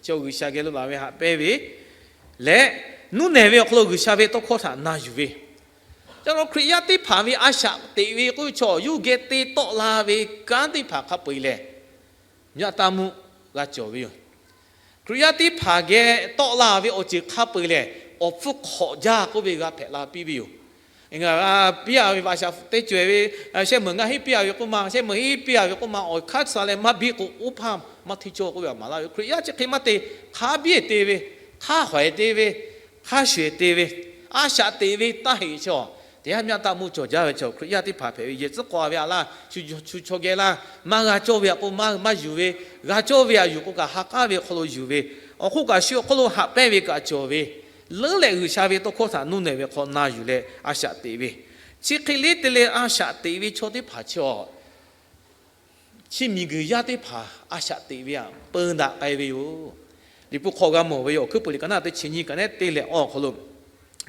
chaw G'uiˬsha geh lo laˬ ve haꞈ pehnˇ ve leh, nuˇ nehˬ ve awˬ hk'aw lo G'uiˬsha ve tawˇ hkawˇ htaꞈ na yuˬ ve, ca lo Hkriꞈ yaˇ teˇ hpaˍ ve a shaꞈ teꞈ ve k'oˆ ve chaw yawˇ geh te tawˆ la ve kanˉ teˇ hpaˍ hk'a peu-eˬ lehˬ, မျှတမှု g'a cawˬ ve yoˬ. Hkriꞈ yaˇ teˇ hpaˍ geh tawˆ la ve awˬ ceuˬ hk'a peu-eˬ lehˬ, awˬ hpfuhˇ hk'awꞈ jaˇ k'oˆ ve g'a hpehꞈ la piˇ ve yoˬ. Ngaˬ piˇ a ve vaꞈ shaꞈ teˇ cawehˬ ve, shehˆ meunˍ ngaˇ hiˉ piˇ a ve k'oˆ ma, shehˆ meunˍ hiˉ piˇ a ve k'oˆ ma, awˬ hk'aˇ suh leh maˇ biˇ k'o, oˇ hpaˇ maˇ hteˇ cawˇ k'oˆ ve a maˍ laˇ ve. Hkriꞈ yaˇ chi hk'e maˇ te, hk'a biˇ te ve, hk'a hawehˍ te ve, hk'a shuˍ te ve, a shaꞈ teꞈ ve taˇ heꞈ chaw, တရားမျှတမှု cawˬ jaˇ ve chaw Hkriꞈ yaˇ teˇ hpaˍ hpehꞈ ve. Yehˬ tcuhˉ k'aw ve a laˇ, shu chaw geh laˇ, maˇ g'a cawˇ ve a k'o maˇ maˇ yuˬ ve, g'a cawˇ ve a yuˬ k'o kaꞈ ha k'aˉ ve awˬ hk'aw lo yuˬ ve, awˬ hk'oˆ kaꞈ shu awˬ hk'aw lo haꞈ pehnˇ ve kaꞈ cawˬ ve, leuˉ leh G'uiˬsha ve tawˇ hkawˇ htaꞈ nuˇ nehˬ ve hk'aw na yuˬ leh a shaꞈ teꞈ ve, chi hk'e le te leh a shaꞈ teꞈ ve chaw teˇ hpaˍ chi awˬ, chi miˬguiˬ yaˇ teˇ hpaˍ a shaꞈ teꞈ ve htaꞈ peu daꞈ k'ai ve yoˬ. Liꞈ hpu hk'aw g'a mawˬ ve yoˬ. Awˬ hkuiˉ puiˍ liꞈ ka naˉ teˇ chi nyiˇ ka naˉ teˇ leh awˬ hk'aw lo,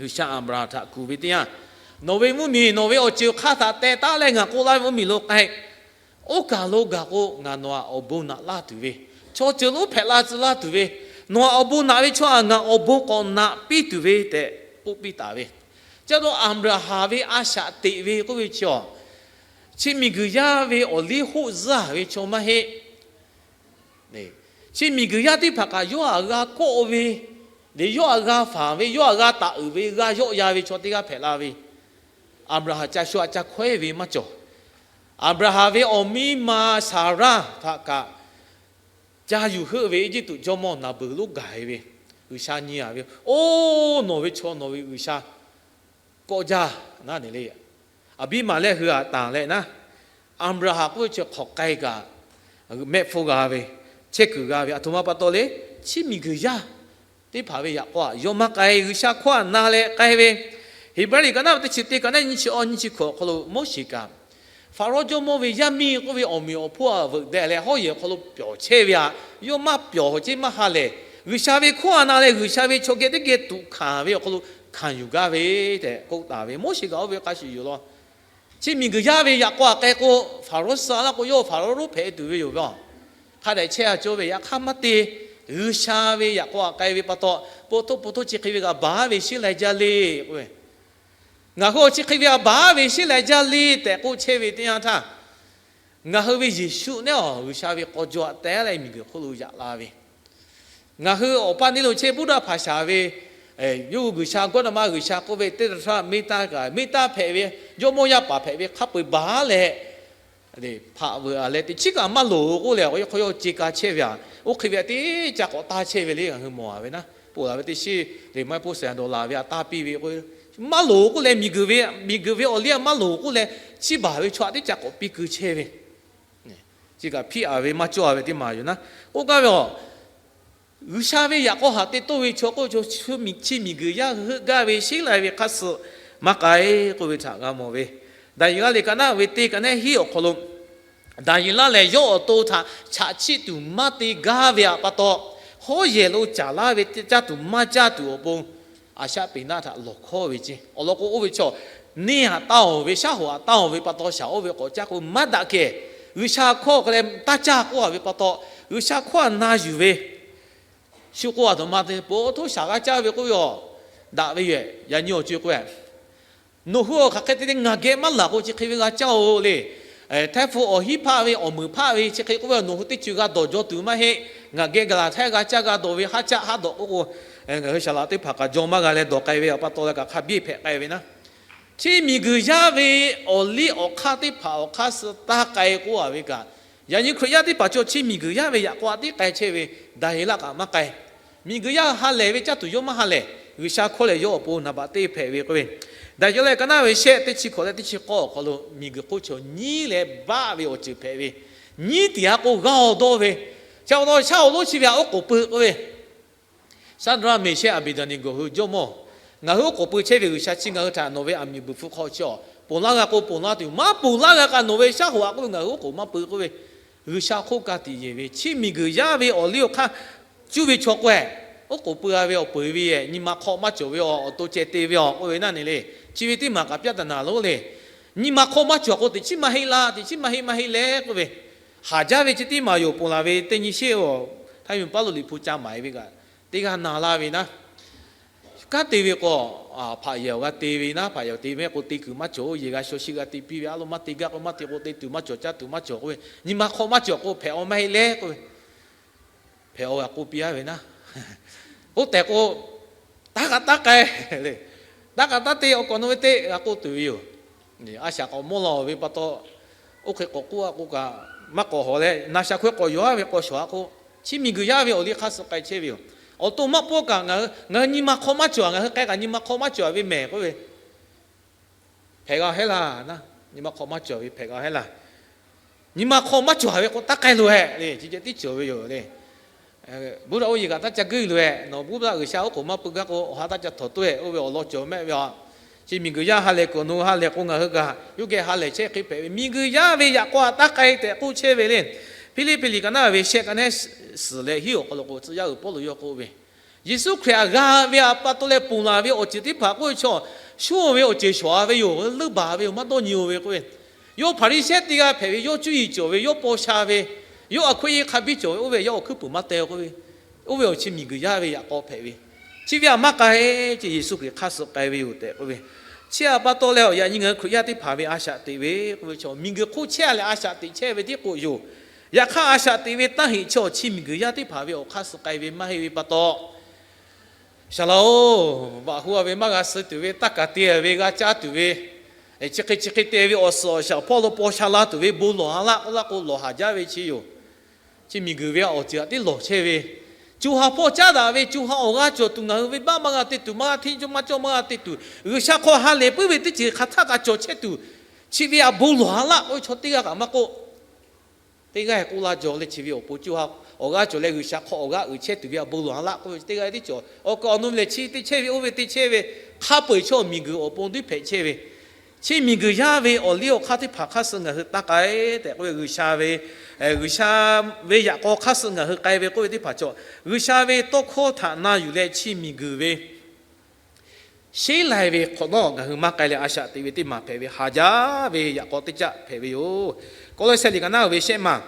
G'uiˬsha Aˍbraˍhanˍ htaꞈ kuˬ ve teˇ yanˇ, nawˬ ve mvuhˇmiˬ nawˬ ve awˬ ceuˬ hk'aˇ htaꞈ teh taˉ leh ngaˬ k'oˆ laˇ ve mvuhˇmiˬ lo k'ai. Oˇ kaˬ lo gaˬ k'o, ngaˬ nawˬ htaꞈ awˬ bon naꞈ laˇ tuˬ ve, chaw ceuˬ lonˉ hpehꞈ la tcuh laˇ tuˬ ve, nawˬ htaꞈ awˬ bon naꞈ ve chaw htaꞈ ngaˬ awˬ bon k'awꞈ naꞈ piˇ tuˬ ve tehꞈ k'oˆ piˇ taˍ ve. Chi pa taw Aˍbraˍhanˍ ve a shaꞈ teꞈ ve k'oˆ ve chi awˬ, chi miˬguiˬ yaˇ ve awˬ liˇ hoˆ zuhˇ ve chaw maˇ heˆ. Chi miˬguiˬ yaˇ teˇ hpaˍ kaꞈ yawˇ htaꞈ g'a kawˆ ve, yawˇ htaꞈ g'a faˍ ve, yawˇ htaꞈ g'a taˍ uiˍ ve, g'a yawˆ yan ve chaw teˇ g'aˇ hpehꞈ la ve. Aˍbraˍhanˍ ca shu htaꞈ ca hkawehˉ ve maˇ cawˬ. Aˍbraˍhanˍ ve awˬ miˇ ma Saˍraˇ htaꞈ kaꞈ ca yuˬ heuˆ ve Eˇjiˇtuꞈ jawˇmawˇ naˍ beuˍ lonˉ gaˬ e ve, G'uiˬsha nyi a ve, Oˇ, nawˬ ve chaw nawˬ ve G'uiˬsha kawˆ jaˇ naˉ ne le. Aˍbiˇmaˍlehˆ hui htaꞈ tanˬ leh naˉ, Aˍbraˍhanˍ k'oˆ ve chi hk'awꞈ k'ai kaꞈ mehˆ hpfuhˇ g'a ve, chehˇ kuiˬ g'a ve, a htoꞈ ma pa taw le, chi miˬguiˬ yaˇ teˇ hpaˍ ve yaꞈ k'aw htaꞈ yawˇ maˇ k'ai, G'uiˬsha hkawˇ htaꞈ na leh k'ai ve. Heˍbrehˇ liꞈ ka naˉ teˇ chi teˇ ka naˉ nyiˇ chi awˇ nyiˇ chi hkawꞈ awˬ hk'aw lo Moˉseˍ kaꞈ, Hpaˍrawˇ jawˇmawˇ ve yaˇ miˇ k'oˆ ve awˬ meꞈ awˬ hponˇ htaꞈ veuꞈ deh leh hawˉ yehˬ awˬ hk'aw lo pyawˬ chehˇ ve htaꞈ yawˇ maˇ pyawˬ ceˇ maˇ ha lehˬ, G'uiˬsha ve hkawˇ htaꞈ na leh G'uiˬsha ve chaw geh teˇ geh tuꞈ hkanˍ ve awˬ hk'aw lo hkanˍ yuˬ gaˇ ve tehꞈ k'oˆ taˍ ve. Moˉseˍ kaꞈ oˇ ve hk'a shuˍ yoˬ law. Chi miˬguiˬ yaˇ ve yaꞈ k'aw htaꞈ k'ai k'o, Hpaˍrawˇ suh laˇ k'o, yawˇ Hpaˍrawˇ lonˉ hpehꞈ tuˬ ve yoˬ ve. Hk'a dehꞈ chehˇ a cawˇ ve, yaꞈ hk'aˇ maˇ te. G'uiˬsha ve yaꞈ k'aw htaꞈ k'ai ve pa taw, po htoˇ po htoˇ chi hk'e ve kaꞈ baˬ ve sheˉ lai jaˇ le k'oˆ ve, ngaˬ hui awˬ chi hk'e ve kaꞈ baˬ ve sheˉ lai jaˇ le tehꞈ k'oˆ chehˇ ve teˇ yanˇ htaˇ, ngaˬ hui ve Yeˍsuˆ nehˉ awˬ G'uiˬsha ve k'aw jaw htaꞈ teh leh miˬguiˬ hk'oˆ lo yaꞈ la ve, ngaˬ hui awˬ paˇ neˇ lo chehˇ Buddha hpaˍ shaˍ ve, yawˇ hui G'uiˬsha Gawˇnaˍmanˍ G'uiˬsha k'oˆ ve teˇ htaˇ htaˇ မင်းသား kaꞈ မင်းသား hpehꞈ ve, jawˇmawˇ yaˇ paˍ hpehꞈ ve hk'a peu-eˬ baˬ leh, hpaꞈ veuꞈ a leh teꞈ chiˉ kaꞈ maˇ loˍ k'oˆ leh, awˬ hk'aw yawˇ ce ka chehˇ ve htaꞈ, oˇ hk'e ve teˇ ca k'awꞈ taˇ chehˇ ve le. Ngaˬ hui mawˬ a ve naˉ, poˬ laˬ ve teˇ shiˉ le, maˇ heˆ poˆ saˍ yaˍ dawˬ laˬ ve htaꞈ taˇ piˇ ve k'o, maˇ loˍ k'oˆ leh, miˬguiˬ ve, miˬguiˬ ve awˬ liˇ maˇ loˍ k'oˆ leh, chiˇ baˬ ve chaw htaꞈ teˇ caꞈ k'awꞈ piˇ keu chehˇ ve, chi kaꞈ hpiˇ-a ve maˇ cawˇ-a ve teˇ maˬ yoˬ naˉ. K'oˆ gaˇ ve aˬ, G'uiˬsha ve yaꞈ k'aw haꞈ te toˇ ve chaw k'oˆ ve chaw, chi miˬguiˬ yaˇ heuˆ gaˇ ve sheˉ lai ve hk'aˇ suh maˇ k'ai k'oˆ ve htaꞈ g'a mawˬ ve, Daˍyeˍlaˆ liꞈ ka naˉ ve teˇ ka naˉ hiˉ awˬ hk'aw lo, Daˍyeˍlaˆ lehˬ yawˇ awˬ to htaꞈ chaꞈ chiˆ tuˬ maˇ te gaˇ ve pa taw, hawˉ yehˬ lo caˍ laˇ ve caˇ tuˬ maˇ caˇ tuˬ awˬ pon, a shaꞈ peꞈ naˆ htaꞈ lawˬ hkawˇ ve ceˇ. Awˬ lawn k'o, oˇ ve chaw neˇ htaꞈ taˇ-oˬ ve, shaˉ hoꞈ htaꞈ taˇ-oˬ ve pa taw, shaˍ oˇ ve k'awꞈ caˇ k'o maˇ daꞈ kehˬ. G'uiˬsha hkawˇ k'ai leh taˇ caˇ k'oˆ-a ve pa taw, G'uiˬsha hkawˇ htaꞈ na yuˬ ve, shu k'oˆ-a taꞈ ma te po htoˇ shaˍ g'a caˇ ve k'oˆ ve aˬ, daꞈ ve yoˬ. Yaꞈ nyi awˬ co-e k'o, nawˬ hui awˬ hk'aˬ hk'e te leh ngaˬ geh maˇ laˬ k'o, chi hk'e ve g'a caˇ-oˬ le. Htaiˇ hpu awˬ hinˉ hpaˆ ve, awˬ meunˍ hpaˆ ve chi hk'e k'oˆ ve, nawˬ hui teˇ co g'a dawˬ jaw tuˬ maˇ heˆ. Ngaˬ geh gaˬ laˬ htaˇ g'a caˇ g'a dawˬ ve haˉ caˆ haˉ dawꞈ k'oˆ k'o, ngaˬ hui shaˍ laꞈ teˇ hpaˍ kaꞈ jaw maˇ g'a leh dawˬ k'ai ve pa taw leh kaꞈ hk'a biˇ hpehꞈ k'ai ve naˉ. Chi miˬguiˬ yaˇ ve awˬ liˇ awˬ hk'aˇ teˇ hpaˍ awˬ hk'aˇ suh taˇ k'ai k'oˆ-a ve kaꞈ, yaꞈ nyi Hkriꞈ yaˇ teˇ hpaˍ chaw chi miˬguiˬ yaˇ ve yaꞈ k'aw tiˉ k'ai chehˇ ve, Daˍyeˍlaˆ kaꞈ maˇ k'ai. Miˬguiˬ yaˇ ha lehˬ ve caˇ tuˬ yawˇ maˇ ha lehˬ, G'uiˬsha hkawˇ lehˬ yawˇ awˬ pon naˍ baꞈ teˇ hpehꞈ ve k'oˆ ve, Daˍyeˍlaˆ ka naˉ ve shehˆ teˇ chi hkawꞈ leh teˇ chi k'awˇ awˬ hk'aw lo miˬguiˬ hk'oˆ chaw nyiˉ leh baˆ ve awˬ ceuˬ hpehꞈ ve, nyiˉ tiꞈ ha k'o g'aˇ-oˬ dawˇ ve, chi pa taw shaˉ hoꞈ lonˉ chi ve htaꞈ oˉ k'oˍ pui k'oˆ ve, Shaˍdraˆ, Meˍshehˆ, Aˍbeˍdaˍneˍgoˍ hui jawˇmawˇ, ngaˬ hui oˉ k'oˍ pui chehˇ ve G'uiˬsha chi ngaˬ hui htaꞈ nawˬ ve aˬ miˍ buiˬ hpfuh hk'aw chi awˬ ponˬ laˇ g'a k'o ponˬ laˇ tuˬ, maˇ ponˬ laˇ g'a k'o nawˬ ve shaˉ hoꞈ aꞈ k'oˆ ve ngaˬ hui oˉ k'oˍ maˇ pui k'oˆ ve, G'uiˬsha hk'oˆ ka tiꞈ yeˬ ve, chi miˬguiˬ yaˇ ve awˬ liˇ awˬ hk'aˇ cuˇ ve chaw k'o-e, oˉ k'oˍ pui-a ve awˬ peuˬ ve, nyi ma hk'aw maˇ cawˬ ve, awˬ to ceh te ve awˬ k'oˆ ve naˉ ne le. Chi ve teˇ maˬ kaꞈ pyaˆ taˍ naˍ lonˉ le. Nyi ma hk'aw maˇ cawˬ k'o teꞈ chiˉ maˇ heˆ laˇ, teꞈ chiˉ maˇ heˆ maˇ heˆ leh k'oˆ ve, haˍ jaˇ ve chi teˇ maˬ yoˬ. Ponˬ laˬ ve teˇ nyi sheˉ-oˬ, htaˇ miˬ paˉ lo liꞈ hpu ca maˍ-e ve kaꞈ, teˇ g'aˇ na laˇ ve naˉ. Kanˉ te ve k'o, hpaꞈ yehˬ awˬ g'a te ve naˉ, hpaꞈ yehˬ te ve k'o te kuiˬ maˇ cawˬ, yehˬ g'a shaw shi g'a te piˇ ve, a lo maˇ te gaˇ k'o maˇ te k'o te tuˬ maˇ cawˬ, caˇ tuˬ maˇ cawˬ k'oˆ ve, nyi ma hk'aw maˇ cawˬ k'o hpehꞈ-aw maˇ heˆ leh k'oˆ ve, hpehꞈ-aw g'a k'oˆ piˇ-a ve naˉ. Oˇ tehꞈ k'o, taˇ k'aꞈ taˇ k'ai le. Taˇ k'aꞈ taˇ te, awˬ k'awꞈ nawˬ ve teˇ g'a k'oˆ tuˬ ve yoˬ. A shaꞈ k'awꞈ mawˇ law ve pa taw, oˇ hk'e k'awꞈ k'oˆ-a k'o kaꞈ, maˇ k'awꞈ hawˍ leh na sha hkawehˇ k'awꞈ yonˍ-a ve k'awꞈ shawˍ-a k'o, chi miˬguiˬ yaˇ ve awˬ liˇ hk'aˇ suh k'ai chehˇ ve yoˬ. Awˬ to maˇ pawˆ kaꞈ ngaˬ hui, ngaˬ hui nyi ma hk'aw maˇ cawˬ, ngaˬ hui k'ai kaꞈ nyi ma hk'aw maˇ cawˬ ve mehˬ k'oˆ ve, hpehꞈ g'a hehˉ laˇ naˉ. Nyi ma hk'aw maˇ cawˬ ve hpehꞈ g'a hehˉ laˇ. Nyi ma hk'aw maˇ cawˬ ve k'o taˇ k'ai loˬ hehꞈ le, chi ceh tiˉ cawˬ ve yoˬ le. Buddha oˇ yeˬ kaꞈ taˇ ca guˇ loˬ-e, nawˬ Buddha G'uiˬsha oˉ k'oˍ maˇ pui gaˇ k'o awˬ ha taˇ ca htawnˍ toˆ-e, oˇ ve awˬ lawn cawˬ mehˆ ve a. Chi miˬguiˬ yaˇ ha lehˬ kuiˬ awˬ nu ha lehˬ k'o ngaˬ hui kaꞈ yawˇ geh ha lehˬ chehˇ hk'e hpehꞈ ve, miˬguiˬ yaˇ ve yaꞈ k'aw htaꞈ taˇ k'ai tehꞈ k'oˆ chehˇ ve le. Hpiˇliˇpiˆ liꞈ ka naˉ ve shehˆ ka nehˉ suhˍ leh hiˉ awˬ hk'aw lo k'o tcuh yaˇ uiˍ Pawˇluꞈ yawˇ k'oˆ ve, Yeˍsuˆ Hkriꞈ htaꞈ g'a ve awˬ pa taw leh ponˬ laˬ ve awˬ ceuˬ teˇ hpaˍ k'oˆ ve chaw, shuˉ-oˬ ve awˬ ceuˬ shawˍ-a ve yoˬ, leuˆ baˬ ve yoˬ, maˇ dawˇ nyi-o ve k'oˆ ve, yawˇ Hpaˍriˍsehˇ teˇ g'aˇ hpehꞈ ve, yawˇ cuˇ yiˍ cawˬ ve, yawˇ paw sha ve, yawˇ a hkuiˆ yeˇ hk'a biˇ cawˬ ve, oˇ ve yawˇ awˬ hkuiˉ puiˍ maˇ teh k'oˆ ve, oˇ ve awˬ chi miˬguiˬ yaˇ ve yaꞈ k'aw hpehꞈ ve, chi ve htaꞈ maˇ k'ai, chi Yeˍsuˆ Hkriꞈ hk'aˇ suh k'ai ve yoˬ tehꞈ k'oˆ ve. Chi htaꞈ pa taw leh yaꞈ nyi ngaˬ hui Hkriꞈ yaˇ teˇ hpaˍ ve a shaꞈ teꞈ ve k'oˆ ve chaw, miˬguiˬ hk'oˆ chehˇ-a leh a shaꞈ teꞈ chehˇ ve tiˉ k'o yoˬ. Yaꞈ hk'aˇ a shaꞈ teꞈ ve taˇ heꞈ chaw chi miˬguiˬ yaˇ teˇ hpaˍ ve awˬ hk'aˇ suh k'ai ve maˇ heˆ ve pa taw, Shaˍ laꞈ-oˬ, vaꞈ hu-a ve maˇ g'a suh tuˬ ve, taˇ kaˍ te ve, g'a caˇ tuˬ ve, chi hk'e chi hk'e te ve awˬ suhˍ awˬ shaˍ hpawˇ lo paw sha la tuˬ ve bon lawˬ ha laˆ k'oˆ laˇ k'o, lawˬ haˍ jaˇ ve chi yoˬ. Chi miˬguiˬ ve awˬ ceuˬ htaꞈ teˇ lawˬ chehˇ ve, co ha hpawˇ caˉ daꞈ ve, co ha awˬ g'aˇ cawˬ tuˬ, ngaˬ hui venˇbaˆ maˇ g'a te tuˬ, maˇ g'a hteˇ cawˇ maˇ cawˇ maˇ g'a te tuˬ, G'uiˬsha hk'aw ha lehˬ puiˉ ve teˇ ceuˬ hk'aˬ htaˇ kaꞈ cawˬ chehˇ tuˬ, chi ve htaꞈ bon lawˬ ha laˆ k'oˆ ve chaw teˇ g'aˇ kaꞈ maˇ k'oˆ. Teˇ g'aˇ k'oˆ laˇ jaw leh chi ve awˬ pon co ha awˬ g'aˇ cawˬ leh G'uiˬsha hk'aw awˬ g'aˇ uiˍ chehˇ tuˬ ve htaꞈ bon lawˬ ha laˆ k'oˆ ve teˇ g'aˇ tiˉ cawˬ. Awˬ kaꞈ awˬ nu lehˬ chi te chehˇ ve oˇ ve te chehˇ ve, hk'a peu-eˬ chaw miˬguiˬ awˬ pon tiˉ hpehꞈ chehˇ ve, chi miˬguiˬ yaˇ ve awˬ liˇ awˬ hk'aˇ teˇ hpaˍ hk'aˇ suh ngaˬ hui taˇ k'ai tehꞈ k'oˆ ve, G'uiˬsha ve, G'uiˬsha ve yaꞈ k'aw hk'aˇ suh ngaˬ hui k'ai ve k'oˆ ve teˇ hpaˍ cawˬ. G'uiˬsha ve tawˇ hkawˇ htaꞈ na yuˬ leh chi miˬguiˬ ve sheˉ lai ve hk'awꞈ nawˉ ngaˬ hui maˇ k'ai leh a shaꞈ teꞈ ve teˇ maˬ hpehꞈ ve, haˍ jaˇ ve yaꞈ k'aw teˇ caˆ hpehꞈ ve yoˬ. Kawˇlawˇsehˇ liꞈ ka naˉ ve shehˆ maˬ,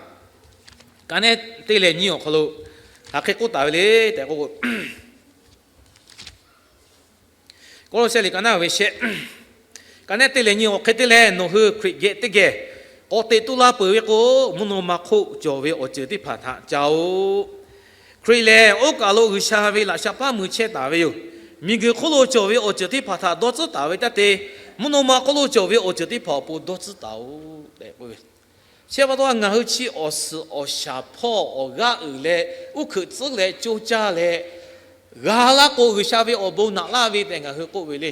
ka nehˉ teˇ leh nyiˇ awˬ hk'aw lo hk'aˬ hk'e k'oˆ taˍ ve le tehꞈ k'o, Kawˇlawˇsehˇ liꞈ ka naˉ ve shehˆ, ka nehˉ teˇ leh nyi, awˬ hk'e te leh nawˬ hui Hkriꞈ geh teˇ geh k'awꞈ teꞈ tu la peuˬ ve k'o, mvuhˇ naw ma hk'oˆ cawˬ ve awˬ ceuˬ teˇ hpaˍ htaꞈ caˇ-oˆ. Hkriꞈ lehˬ oˇ kaˬ lo G'uiˬsha ve laꞈ sha paˉ mui chehˇ taˍ ve yoˬ. Miˬguiˬ hk'oˆ lo cawˬ ve awˬ ceuˬ teˇ hpaˍ htaꞈ dawˇ tcuhˉ taˍ ve taˇ te, mvuhˇ naw ma hk'oˆ lo cawˬ ve awˬ ceuˬ teˇ hpaˍ awˬ pon dawˇ tcuhˉ taˍ-oꞈ tehꞈ k'oˆ ve. Chi pa taw ngaˬ hui chi awˬ suhˍ awˬ shaˍ hpawˇ awˬ g'aˇ uiˍ leh uˉ hkeuꞈ tcuhˉ leh coˇ caˇ leh g'a laˇ k'o, G'uiˬsha ve awˬ bon naꞈ laˇ ve tehꞈ ngaˬ hui k'oˆ ve le.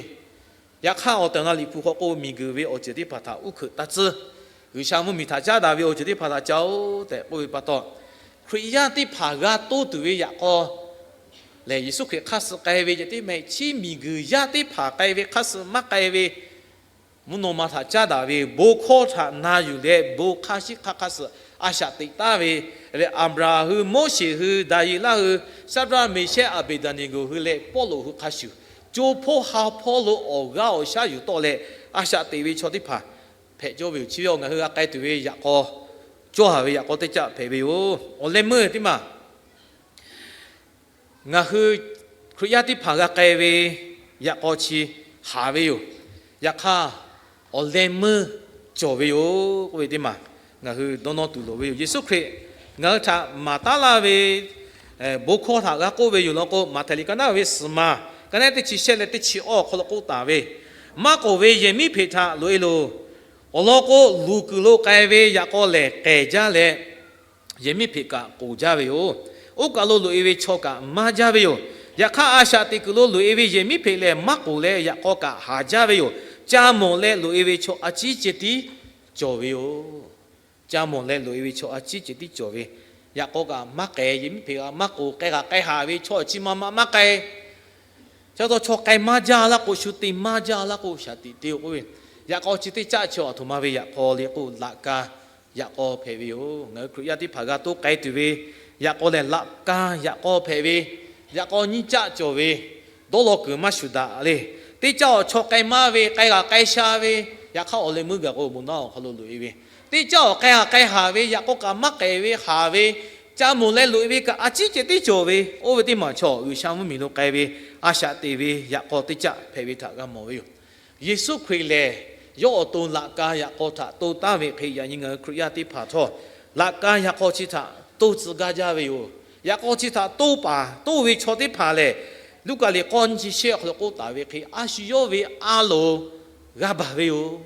Yaꞈ hk'aˇ, awˬ tehˬ awˬ na Liꞈ hpu hk'aw k'oˆ, miˬguiˬ ve awˬ ceuˬ teˇ hpaˍ htaꞈ uˉ hkeuꞈ taˇ tcuhˉ. G'uiˬsha mvuhˇmiˬ htaꞈ caˉ daꞈ ve awˬ ceuˬ teˇ hpaˍ htaꞈ ca-oˬ tehꞈ k'oˆ ve pa taw, Hkriꞈ yaˇ teˇ hpaˍ g'a toˇ tuˬ ve yaꞈ k'aw lehˬ, Yeˍsuˆ Hkriꞈ hk'aˇ suh k'ai ve ceh tiˉ mehˆ, chi miˬguiˬ yaˇ teˇ hpaˍ k'ai ve hk'aˇ suh maˇ k'ai ve, mvuhˇ naw ma htaꞈ caˉ daꞈ ve bon hkawˇ htaꞈ na yuˬ leh, bon hk'aˇ shiˉ hk'aˇ hk'aˇ suh a shaꞈ teꞈ taˍ ve, leh Aˍbraˍhanˍ hui, Moˉseˍ hui, Daˍyeˍlaˆ hui, Saˍdraˆ, Meˍshehˇ, Aˍbeˍdaˍneˍgoˍ hui leh Pawˇluꞈ hui hk'a shuˍ, co hpawˇ ha hpawˇ lo awˬ g'aˇ awˬ shaˉ yuˬ tawˆ leh a shaꞈ teꞈ ve chaw teˇ hpaˍ hpehꞈ cawˇ ve yoˬ. Chi ve awˬ ngaˬ hui g'a k'ai tuˬ ve yaꞈ k'aw, cawˇ haˍ ve yaꞈ k'aw teˇ caˆ hpehꞈ ve yoˬ. Awˬ leh meuˇ teˇ maˬ ngaˬ hui Hkriꞈ yaˇ teˇ hpaˍ g'a k'ai ve yaꞈ k'aw chi haˍ ve yoˬ. Yaꞈ hk'aˇ, awˬ leh meuˇ cawˬ ve yoˬ k'oˆ ve teˇ maˬ ngaˬ hui dawˇ nawˇ tuˬ loˍ ve yoˬ. Yeˍsuˆ Hkriꞈ ngaˬ hui htaꞈ maˍ taˉ laˇ ve bon hkawˇ htaꞈ g'a k'oˆ ve yoˬ lawn k'o, Maꞈhtehˍ liꞈ ka naˉ ve suhˍ ma, ka naˉ teˇ chi shehˆ leh teˇ chi awˇ awˬ hk'aw lo k'oˆ taˍ ve, Maˇ k'oˍ ve yehˬ miˉ hpeꞈ htaꞈ loꞈ-e loˬ. Awˬ lawn k'o, luˬ kuiˬ lo k'ai ve yaꞈ k'aw lehˬ k'ehˬ jaˇ leh, yehˬ miˉ hpeꞈ kaꞈ k'oˍ jaˇ ve yoˬ. Oˇ kaˬ lo loꞈ-e ve chaw kaꞈ maˇ jaˇ ve yoˬ. Yaꞈ hk'aˇ, a shaꞈ teꞈ kuiˬ lo loꞈ-e ve yehˬ miˉ hpeꞈ lehˬ maˇ k'oˍ leh yaꞈ k'aw kaꞈ haˍ jaˇ ve yoˬ. Ca mawˬ leh loꞈ-e ve chaw a ciˉ ceh tiˉ cawˬ ve yoˬ. Ca mawˬ leh loꞈ-e ve chaw a ciˉ ceh tiˉ cawˬ ve, yaꞈ k'aw kaꞈ maˇ k'ehˬ, yehˬ miˉ hpeꞈ kaꞈ maˇ k'oˍ, k'ai kaꞈ k'ai haˍ ve chaw chi ma ma maˇ k'ai. Chaw taw chaw k'ai maˇ jaˇ laˇ k'o, shu te maˇ jaˇ laˇ k'o, shaˍ tiꞈ te-o k'oˆ ve, yaꞈ k'aw chi teˇ caˆ chi aˬ htoꞈ ma ve yaꞈ k'aw le k'o, laꞈ ka yaꞈ k'aw hpehꞈ ve yoˬ. Ngaˬ hui Hkriꞈ yaˇ teˇ hpaˍ g'a toˇ k'ai tuˬ ve yaꞈ k'aw lehˬ, laꞈ ka yaꞈ k'aw hpehꞈ ve, yaꞈ k'aw nyiˇ caˆ cawˬ ve, dawˇ law kuiˬ maˇ shuˍ daꞈ le. Teˇ caˆ awˬ chaw k'ai maˇ ve, k'ai g'a k'ai sha ve, yaꞈ hk'aˇ awˬ leh meuˇ gaˬ k'o, bon naˉ awˬ hk'aw lo loꞈ-e ve, teˇ caˆ awˬ k'ai g'a k'ai haˍ ve, yaꞈ k'aw kaꞈ maˇ k'ehˬ ve haˍ ve, ca mawˬ leh loꞈ-e ve kaꞈ a ciˉ ceh tiˉ cawˬ ve, oˇ ve teˇ maˬ chaw G'uiˬsha mvuhˇmiˬ lo k'ai ve, a shaꞈ teꞈ ve yaꞈ k'aw teˇ caˆ hpehꞈ ve htaꞈ g'a mawˬ ve yoˬ. Yeˍsuˆ Hkriꞈ lehˬ, yawˇ awˬ to laꞈ ka yaꞈ k'aw htaꞈ toˇ taˍ ve hk'e, yaꞈ nyi ngaˬ hui Hkriꞈ yaˇ teˇ hpaˍ htawˇ, laꞈ ka yaꞈ k'aw chi htaꞈ toˇ tcuh gaˇ jaˇ ve yoˬ. Yaꞈ k'aw chi htaꞈ toˇ paˍ toˇ ve chaw teˇ hpaˍ lehˬ, Luˉkaꞈ liꞈ k'awˇ nyiˇ chi shehˆ awˬ hk'aw lo k'oˆ taˍ ve hk'e, a shu yawˇ ve a loˍ g'a baˬ ve yoˬ.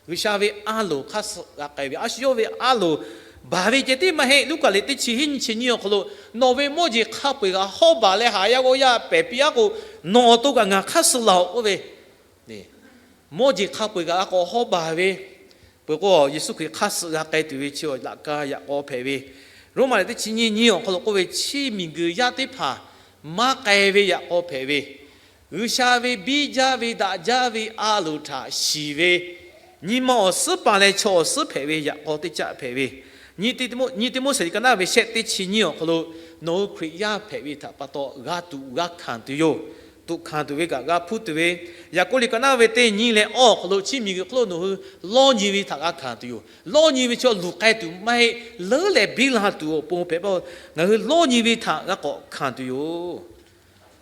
G'uiˬsha ve a loˍ hk'aˇ suh g'a k'ai ve, a shu yawˇ ve a loˍ baˬ ve ceh tiˉ maˇ heˆ. Luˉkaꞈ liꞈ teˇ chi hiˉ nyiˇ chi nyiˇ awˬ hk'aw lo, Nawˬ ve mawˇ jeˬ hk'a peu-eˬ kaꞈ hawˉ baˬ leh haˍ yaˇ g'awˇ yaˇ pehˬ piˇ-a k'o, nawˬ awˬ to kaꞈ ngaˬ hk'aˇ suh laˬ-oꞈ k'oˆ ve, mawˇ jeˬ hk'a peu-eˬ kaꞈ a k'awꞈ hawˉ baˬ ve, peuˬ k'o, Yeˍsuˆ Hkriꞈ hk'aˇ suh g'a k'ai tuˬ ve chi laꞈ ka yaꞈ k'aw hpehꞈ ve, Roˉmaꞈ liꞈ teˇ chi nyiˇ nyiˇ awˬ hk'aw lo k'oˆ ve, chi miˬguiˬ yaˇ teˇ hpaˍ maˇ k'ai ve yaꞈ k'aw hpehꞈ ve, G'uiˬsha ve biˇ jaˇ ve daꞈ jaˇ ve a loˍ htaꞈ shiˍ ve, nyi ma awˬ suhˉ paˍ leh chaw awˬ suhˉ hpehꞈ ve yaꞈ k'aw teˇ caˆ hpehꞈ ve, nyi Tiˆmoˉseˍ liꞈ ka naˉ ve shehˆ teˇ chi nyiˇ awˬ hk'aw lo, nawˬ hui Hkriꞈ yaˇ hpehꞈ ve htaꞈ pa taw g'a tuꞈ g'a hkanˍ tuˬ yoˬ. Tuꞈ hkanˍ tuˬ ve kaꞈ g'a hpuˇ tuˬ ve, Yaˍ k'oˆ liꞈ ka naˉ ve teˇ nyiˇ leh awˇ awˬ hk'aw lo, chi miˬguiˬ hk'oˆ lo nawˬ hui lawˇ nyi ve htaꞈ g'a hkanˍ tuˬ yoˬ. Lawˇ nyi ve chaw luˬ k'ai tuˬ maˇ heˆ, leuˉ leh biˇ la tuˬ awˬ pon hpehꞈ pa, ngaˬ hui lawˇ nyi ve htaꞈ g'a k'awꞈ hkanˍ tuˬ yoˬ.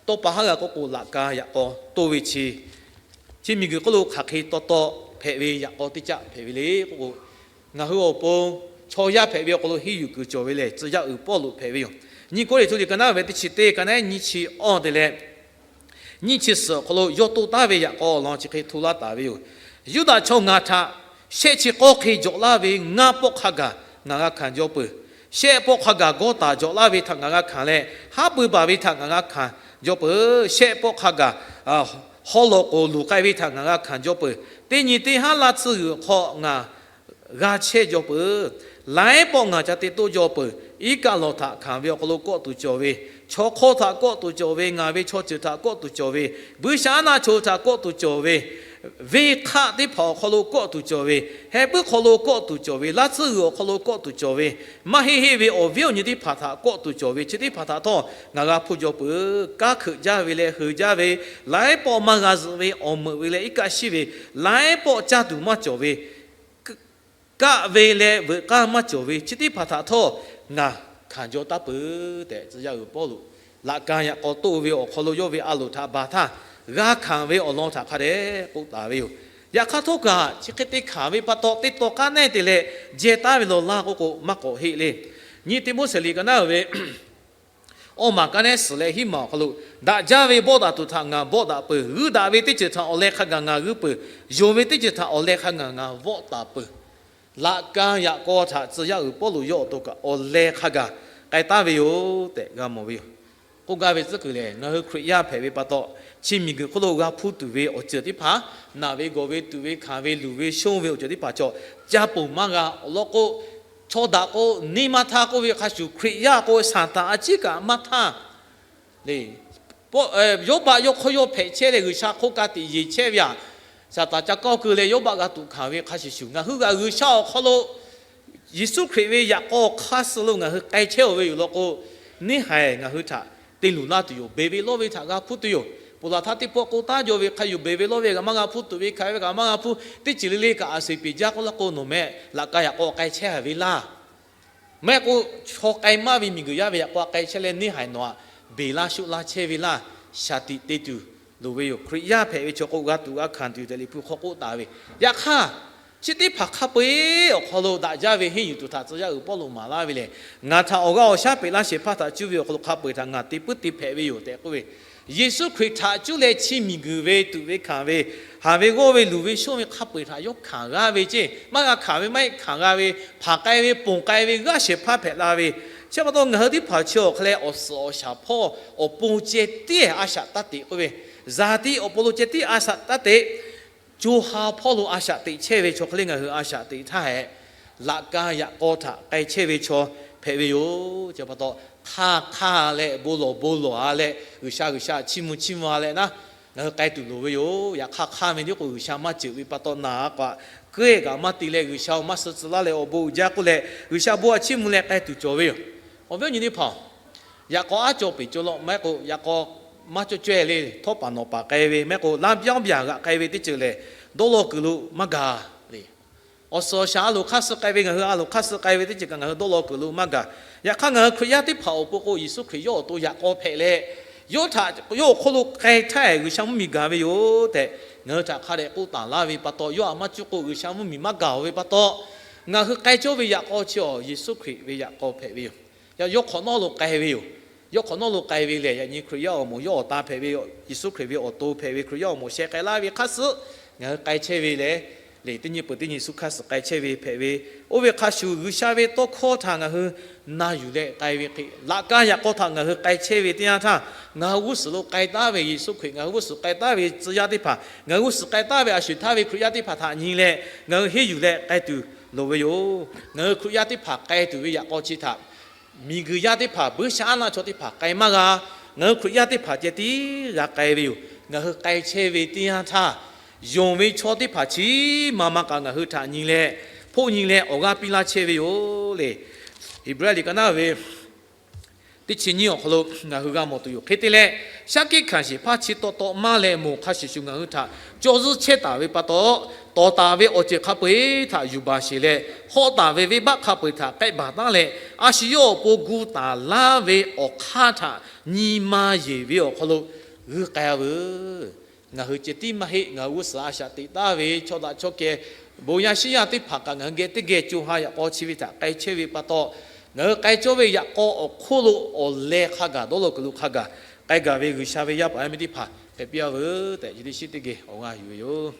Tawˇ pa haˉ g'a k'oˆ k'o, laꞈ ka yaꞈ k'aw toˇ ve chi, chi miˬguiˬ hk'oˆ lo hk'aˬ hk'e taw taw hpehꞈ ve yaꞈ k'aw teˇ caˆ hpehꞈ ve le k'oˆ k'o, ngaˬ hui awˬ pon chaw yaˇ hpehꞈ ve awˬ hk'aw lo henˇ yuˬ kuiˬ cawˬ ve lehˬ, tcuh yaˇ uiˍ Pawˇluꞈ hpehꞈ ve yoˬ. Nyiˇ Kawˇrenˍhtuˆ liꞈ ka naˉ ve teˇ chi teˇ, ka naˉ nyiˇ chi awˇ te leh nyiˇ chi suhˍ awˬ hk'aw lo yawˇ toˇ taˍ ve yaꞈ k'aw awˬ lawn chi hk'e hto laˇ taˍ ve yoˬ. Yuˇdaꞈ chaw ngaˬ htaꞈ shehˆ chi k'awˇ hk'e jawꞈ laˇ ve ngaˇ pawˆ hk'a gaˬ ngaˬ g'a hkanˍ jaw peuˬ. Shehˆ pawˆ hk'a gaˬ gawˇ taˍ jawꞈ laˇ ve htaꞈ ngaˬ g'a hkanˍ leh, haˉ pui baˬ ve htaꞈ ngaˬ g'a hkanˍ jaw peuˬ. Shehˆ pawˆ hk'a gaˬ haw lawꞈ k'oˍ luˬ k'ai ve htaꞈ ngaˬ g'a hkanˍ jaw peuˬ. Teˇ nyi teˇ haˉ laˇ tsuhˇ g'uiˬ awˬ hk'aw ngaˬ g'a chehˇ jaw peuˬ. Laiˉ pawˆ ngaˬ ca te toˇ jaw peuˬ. Iˉ kaˆ lawˬ htaꞈ hkanˍ ve awˬ hk'aw lo kawˆ tuˬ cawˬ ve, chaw hk'aw htaꞈ kawˆ tuˬ cawˬ ve, ngaˬ ve chaw ceuˬ htaꞈ kawˆ tuˬ cawˬ ve, buiˇshaˆaˉnaˆ chaw htaꞈ kawˆ tuˬ cawˬ ve, venˇ hk'aˆ teˇ hpaˍ awˬ hk'aw lo kawˆ tuˬ cawˬ ve, heh puiˉ hk'aw lo kawˆ tuˬ cawˬ ve, laˇ tsuhˇ g'uiˬ awˬ hk'aw lo kawˆ tuˬ cawˬ ve, maˇ heˆ heˆ ve awˬ viˉ awˬ nyi teˇ hpaˍ htaꞈ kawˆ tuˬ cawˬ ve, chi teˇ hpaˍ htaꞈ htawˇ ngaˬ g'a hpuˇ jaw peuˬ. Kanˉ hkeuꞈ jaˇ ve leh heuˬ jaˇ ve, laiˉ pawˆ maˇ g'a zuhꞈ ve, awˬ meuꞈ ve leh iˉ kaˆ shiˉ ve, laiˉ pawˆ caˇ tuˬ maˇ cawˬ ve, kaˆ ve leh veuꞈ k'aˇ maˇ cawˬ ve, chi teˇ hpaˍ htaꞈ htawˇ ngaˬ hkanˍ jaw taˉ peuˬ tehꞈ, tcuh yaˇ uiˍ Pawˇluꞈ laꞈ ka yaꞈ k'aw toˇ ve awˬ hk'aw lo yawˇ ve a loˍ htaꞈ baˬ htaˇ, g'a hkanˍ ve awˬ lawn htaꞈ hk'a dehꞈ k'oˆ taˍ ve yoˬ. Yaꞈ hk'aˇ htawˇ kaꞈ, chi hk'e te hkanˍ ve pa taw teˇ taw k'aˉ neˉ te leh jehˇ taˉ ve law laˇ k'oˆ k'o, maˇ k'awꞈ heˆ le. Nyiˇ Tiˆmoˉseˍ liꞈ ka naˉ ve awˇ maˬ k'aˉ neˉ suhˍ leh hiˉ maˬ awˬ hk'aw lo, daꞈ jaˇ ve bawˆ daꞈ tuˬ htaꞈ ngaˬ bawˆ daꞈ peuˬ. G'uiˇ daꞈ ve teˇ ceuˬ htaꞈ awˬ leh hk'a gaˬ ngaˬ g'uiˇ peuˬ. Yonˍ ve teˇ ceuˬ htaꞈ awˬ leh hk'a gaˬ ngaˬ vawˆ taˍ peuˬ. Laꞈ ka yaꞈ k'aw htaꞈ tcuh yaˇ uiˍ Pawˇluꞈ yawˇ awˬ to kaꞈ awˬ leh hk'a gaˬ k'ai taˍ ve yoˬ tehꞈ g'a mawˬ ve yoˬ. K'oˆ gaˇ ve tcuhˉ kuiˬ lehˬ, ngaˬ hui Hkriꞈ yaˇ hpehꞈ ve pa taw, chi miˬguiˬ hk'oˆ lo g'a hpuˇ tuˬ ve awˬ ceuˬ teˇ hpaˍ, naˬ ve gawˬ ve tuꞈ ve hkanˍ ve luˬ ve shonˇ ve awˬ ceuˬ teˇ hpaˍ chaw, ca ponˬ maˇ g'a awˬ lawn k'o, chaw daꞈ k'o neˇ maˇ htaˇ k'oˆ ve hk'a shuˍ, Hkriꞈ yaˇ k'o Saˍtanˍ a ciˉ kaꞈ maˇ htaˇ le. Yawˇbaˆ yawˇ hk'aw yawˇ hpehꞈ chehˇ leh G'uiˬsha hk'oˆ ka tiꞈ yeˬ chehˇ ve aꞈ, Saˍtanˍ ca kawˇ keu leh Yawˇbaˆ g'a tuꞈ hkanˍ ve hk'a shuˍ shuˍ, ngaˬ hui g'a G'uiˬsha awˬ hk'aw lo Yeˍsuˆ Hkriꞈ ve yaꞈ k'aw hk'aˇ suh lo ngaˬ hui k'ai chehˇ-oˬ ve yoˬ law k'o, neˇ haiˬ ngaˬ hui htaꞈ te luˬ laˇ tuˬ yoˬ. Beˬ ve lawˇ ve htaꞈ g'a hpuˇ tuˬ yoˬ. Ponˬ laˬ htaˇ teˇ pawˆ k'o taˉ jaw ve hk'a yuˬ, beˬ ve lawˇ ve kaꞈ maˇ g'a hpuˇ, tuꞈ ve hkanˍ ve kaꞈ maˇ g'a hpuˇ, teˇ ceuˬ le le kaꞈ a suˍ peˍ jaˇ k'oˆ laˇ k'o, nawˬ meh laꞈ ka yaꞈ k'aw k'ai chehˇ a ve laˇ. Maˇ heˆ k'o, chaw k'ai maˇ ve miˬguiˬ yaˇ ve yaꞈ k'aw k'ai chehˇ leh neˇ haiˬ nawˬ aꞈ beˬ laˇ shuˆ laˇ chehˇ ve laˇ. Shaˍ tiꞈ te tuˬ loˍ ve yoˬ. Hkriꞈ yaˇ hpehꞈ ve chaw k'o, g'a tuꞈ g'a hkanˍ tuˬ yoˬ tehꞈ Liꞈ hpu hk'aw k'oˆ taˍ ve. Yaꞈ hk'aˇ, chi teˇ hpaˍ hk'a peu-eˬ awˬ hk'aw lo daꞈ jaˇ ve henˇ yuˬ tuˬ htaꞈ tcuh yaˇ uiˍ Pawˇluꞈ maˍ laˇ ve lehˬ, ngaˬ htaꞈ awˬ g'aˇ awˬ shaˉ peꞈ laˇ shehˍ hpaˇ htaꞈ cuˇ ve awˬ hk'aw lo hk'a peu-eˬ htaꞈ ngaˬ te puiˉ te hpehꞈ ve yoˬ tehꞈ k'oˆ ve. Yeˍsuˆ Hkriꞈ htaꞈ cuˇ leh chi miˬguiˬ ve tuꞈ ve hkanˍ ve, haˍ ve g'awˇ ve luˬ ve shonˇ ve hk'a peu-eˬ htaꞈ yawˇ hkanˍ g'aˇ ve ceˇ, maˇ g'a hkanˍ ve maˇ heˆ, hkanˍ g'a ve, hpanˍ k'ai ve, ponˬ k'ai ve g'aˇ shehˍ hpaˇ hpehꞈ la ve. Chi pa taw ngaˬ hui teˇ hpaˍ chi awˬ hk'a leh awˬ suhˍ awˬ shaˍ hpawˇ awˬ pon ceh tiˉ a shaꞈ taˇ teꞈ k'oˆ ve, zaˍ tiꞈ awˬ pon lo ceh tiˉ a shaꞈ taˇ teꞈ. Co ha hpawˇ lo a shaꞈ teꞈ chehˇ ve chaw hk'e le ngaˬ hui a shaꞈ teꞈ htaˇ hehꞈ, laꞈ ka yaꞈ k'aw htaꞈ k'ai chehˇ ve chaw hpehꞈ ve yoˬ. Chi pa taw, hk'aˇ hk'aˇ leh bon lawˬ bon lawˬ a leh, G'uiˬsha G'uiˬsha chiˇ mvuh chiˇ mvuh a leh naˉ, ngaˬ hui k'ai tuˬ loˍ ve yoˬ. Yaꞈ hk'aˇ hk'aˇ ve tiˉ k'o G'uiˬsha maˇ ceuˬ ve pa taw, naˬ a k'o, k'oˆ-e kaꞈ maˇ te leh G'uiˬsha maˇ suh tcuh laˇ leh awˬ bon uiˍ jaˇ k'oˆ leh, G'uiˬsha bon a chiˇ mvuh leh k'ai tuˬ cawˬ ve yoˬ. Awˬ viˉ awˬ nyi teˇ hpaˍ-oˬ, yaꞈ k'aw aˉ cawˬ peˍ cawˬ law maˇ heˆ k'o, yaꞈ k'aw maˇ cawˇ caweh le, htawˇ paˍ nawˬ paˍ k'ai ve maˇ heˆ k'o, laˇ byaˇ byaˬ g'aꞈ k'ai ve teˇ ceuˬ lehˬ, dawˇ law kuiˬ lo maˇ gaˬ le. Awˬ suhˍ awˬ shaˍ a loˍ hk'aˇ suh k'ai ve, ngaˬ hui a loˍ hk'aˇ suh k'ai ve teˇ ceuˬ kaꞈ ngaˬ hui dawˇ law kuiˬ lo maˇ gaˬ. Yaꞈ hk'aˇ, ngaˬ hui Hkriꞈ yaˇ teˇ hpaˍ awˬ pon k'o, Yeˍsuˆ Hkriꞈ yawˇ awˬ to yaꞈ k'aw hpehꞈ leh, yawˇ htaꞈ yawˇ awˬ hk'oˆ lo k'ai htaˇ G'uiˬsha mvuhˇmiˬ gaˬ ve yoˬ tehꞈ ngaˬ hui htaꞈ hk'a dehꞈ k'oˆ taˍ laˇ ve pa taw, yawˇ htaꞈ maˇ cuˇ k'o G'uiˬsha mvuhˇmiˬ maˇ gaˬ ve pa taw, ngaˬ hui k'ai cawˇ ve yaꞈ k'aw chi awˬ Yeˍsuˆ Hkriꞈ ve yaꞈ k'aw hpehꞈ ve yoˬ. Yaꞈ yawˇ hk'awꞈ nawˉ lo k'ai ve yoˬ. Yawˇ hk'awꞈ nawˉ lo k'ai ve lehˬ, yaꞈ nyi Hkriꞈ yaˇ awˬ moˍ yawˇ awˬ ta hpehꞈ ve, Yeˍsuˆ Hkriꞈ ve awˬ to hpehꞈ ve Hkriꞈ yaˇ awˬ moˍ sheh k'ai laˇ ve hk'aˇ suhˉ ngaˬ hui k'ai chehˇ ve lehˬ, lehˬ teˇ nyi peuˬ teˇ nyi suh hk'aˇ suh k'ai chehˇ ve hpehꞈ ve. Oˇ ve hk'a shuˍ, G'uiˬsha ve tawˇ hkawˇ htaꞈ ngaˬ hui na yuˬ leh k'ai ve hk'e, laꞈ ka yaꞈ k'aw htaꞈ ngaˬ hui k'ai chehˇ ve teˇ yanˇ htaˇ, ngaˬ hui g'uˇ suhˍ lo k'ai taˉ ve Yeˍsuˆ Hkriꞈ, ngaˬ hui g'uˇ suhˍ k'ai taˉ ve tcuh yaˇ teˇ hpaˍ, ngaˬ hui g'uˇ suhˍ k'ai taˉ ve a shuˍ htaˇ ve Hkriꞈ yaˇ teˇ hpaˍ htaꞈ nyi leh, ngaˬ hui henˇ yuˬ leh k'ai tuˬ loˍ ve yoˬ. Ngaˬ hui Hkriꞈ yaˇ teˇ hpaˍ k'ai tuˬ ve yaꞈ k'aw chi htaꞈ miˬguiˬ yaˇ teˇ hpaˍ, buiˇshaˆaˉnaˆ chaw teˇ hpaˍ k'ai maˇ g'a. Ngaˬ hui Hkriꞈ yaˇ teˇ hpaˍ ceh tiˉ g'a k'ai ve yoˬ. Ngaˬ hui k'ai chehˇ ve teˇ yanˇ htaˇ, yonˍ ve chaw teˇ hpaˍ chi ma ma kaꞈ ngaˬ hui htaꞈ nyi leh, hpoˆ nyi leh awˬ g'aˇ piˇ laˇ chehˇ ve yoˬ le. Heˍbrehˇ liꞈ ka naˉ ve teˇ chi nyiˇ awˬ hk'aw lo ngaˬ hui g'a mawˬ tuˬ yoˬ. Hk'e te leh, shaˉ hkiˆ hkanˍ shehˍ hpaˇ chi taw taw maˇ leh moˬ hk'a shuˍ shuˍ ngaˬ hui htaꞈ caw zuhˇ chehˇ taˍ ve pa taw, tawˍ taˍ ve awˬ ceuˬ hk'a peu-eˬ htaꞈ yuˬ baˬ sheˍ leh, hawˆ taˍ ve venˇbaˆ hk'a peu-eˬ htaꞈ k'ehˆ baˬ taˉ leh, a shu yawˇ awˬ pon gu taˍ laˇ ve awˬ hk'aˇ htaꞈ nyi ma yeˬ ve awˬ hk'aw lo g'uiˇ k'ai-a veuˬ. Ngaˬ hui ceh tiˉ maˇ heˆ. Ngaˬ hui g'uˇ suhˍ a shaꞈ teꞈ taˍ ve chaw daꞈ chaw keh, bon yaˇ shiˉ yaˇ teˇ hpaˍ kaꞈ ngaˬ hui geh teˇ geh co ha yaꞈ k'aw chi ve htaꞈ k'ai chehˇ ve pa taw, ngaˬ hui k'ai cawˇ ve yaꞈ k'aw awˬ hk'oˆ lo awˬ leh hk'a gaˬ, dawˇ law kuiˬ lo hk'a gaˬ k'ai gaˬ ve G'uiˬsha ve yaˇ paˍ yaˇ miˇ teˇ hpaˍ hpehꞈ piˇ-a veuˬ tehꞈ, chi teˇ shiˉ teˇ geh awˬ g'aˇ yuˬ ve yoˬ.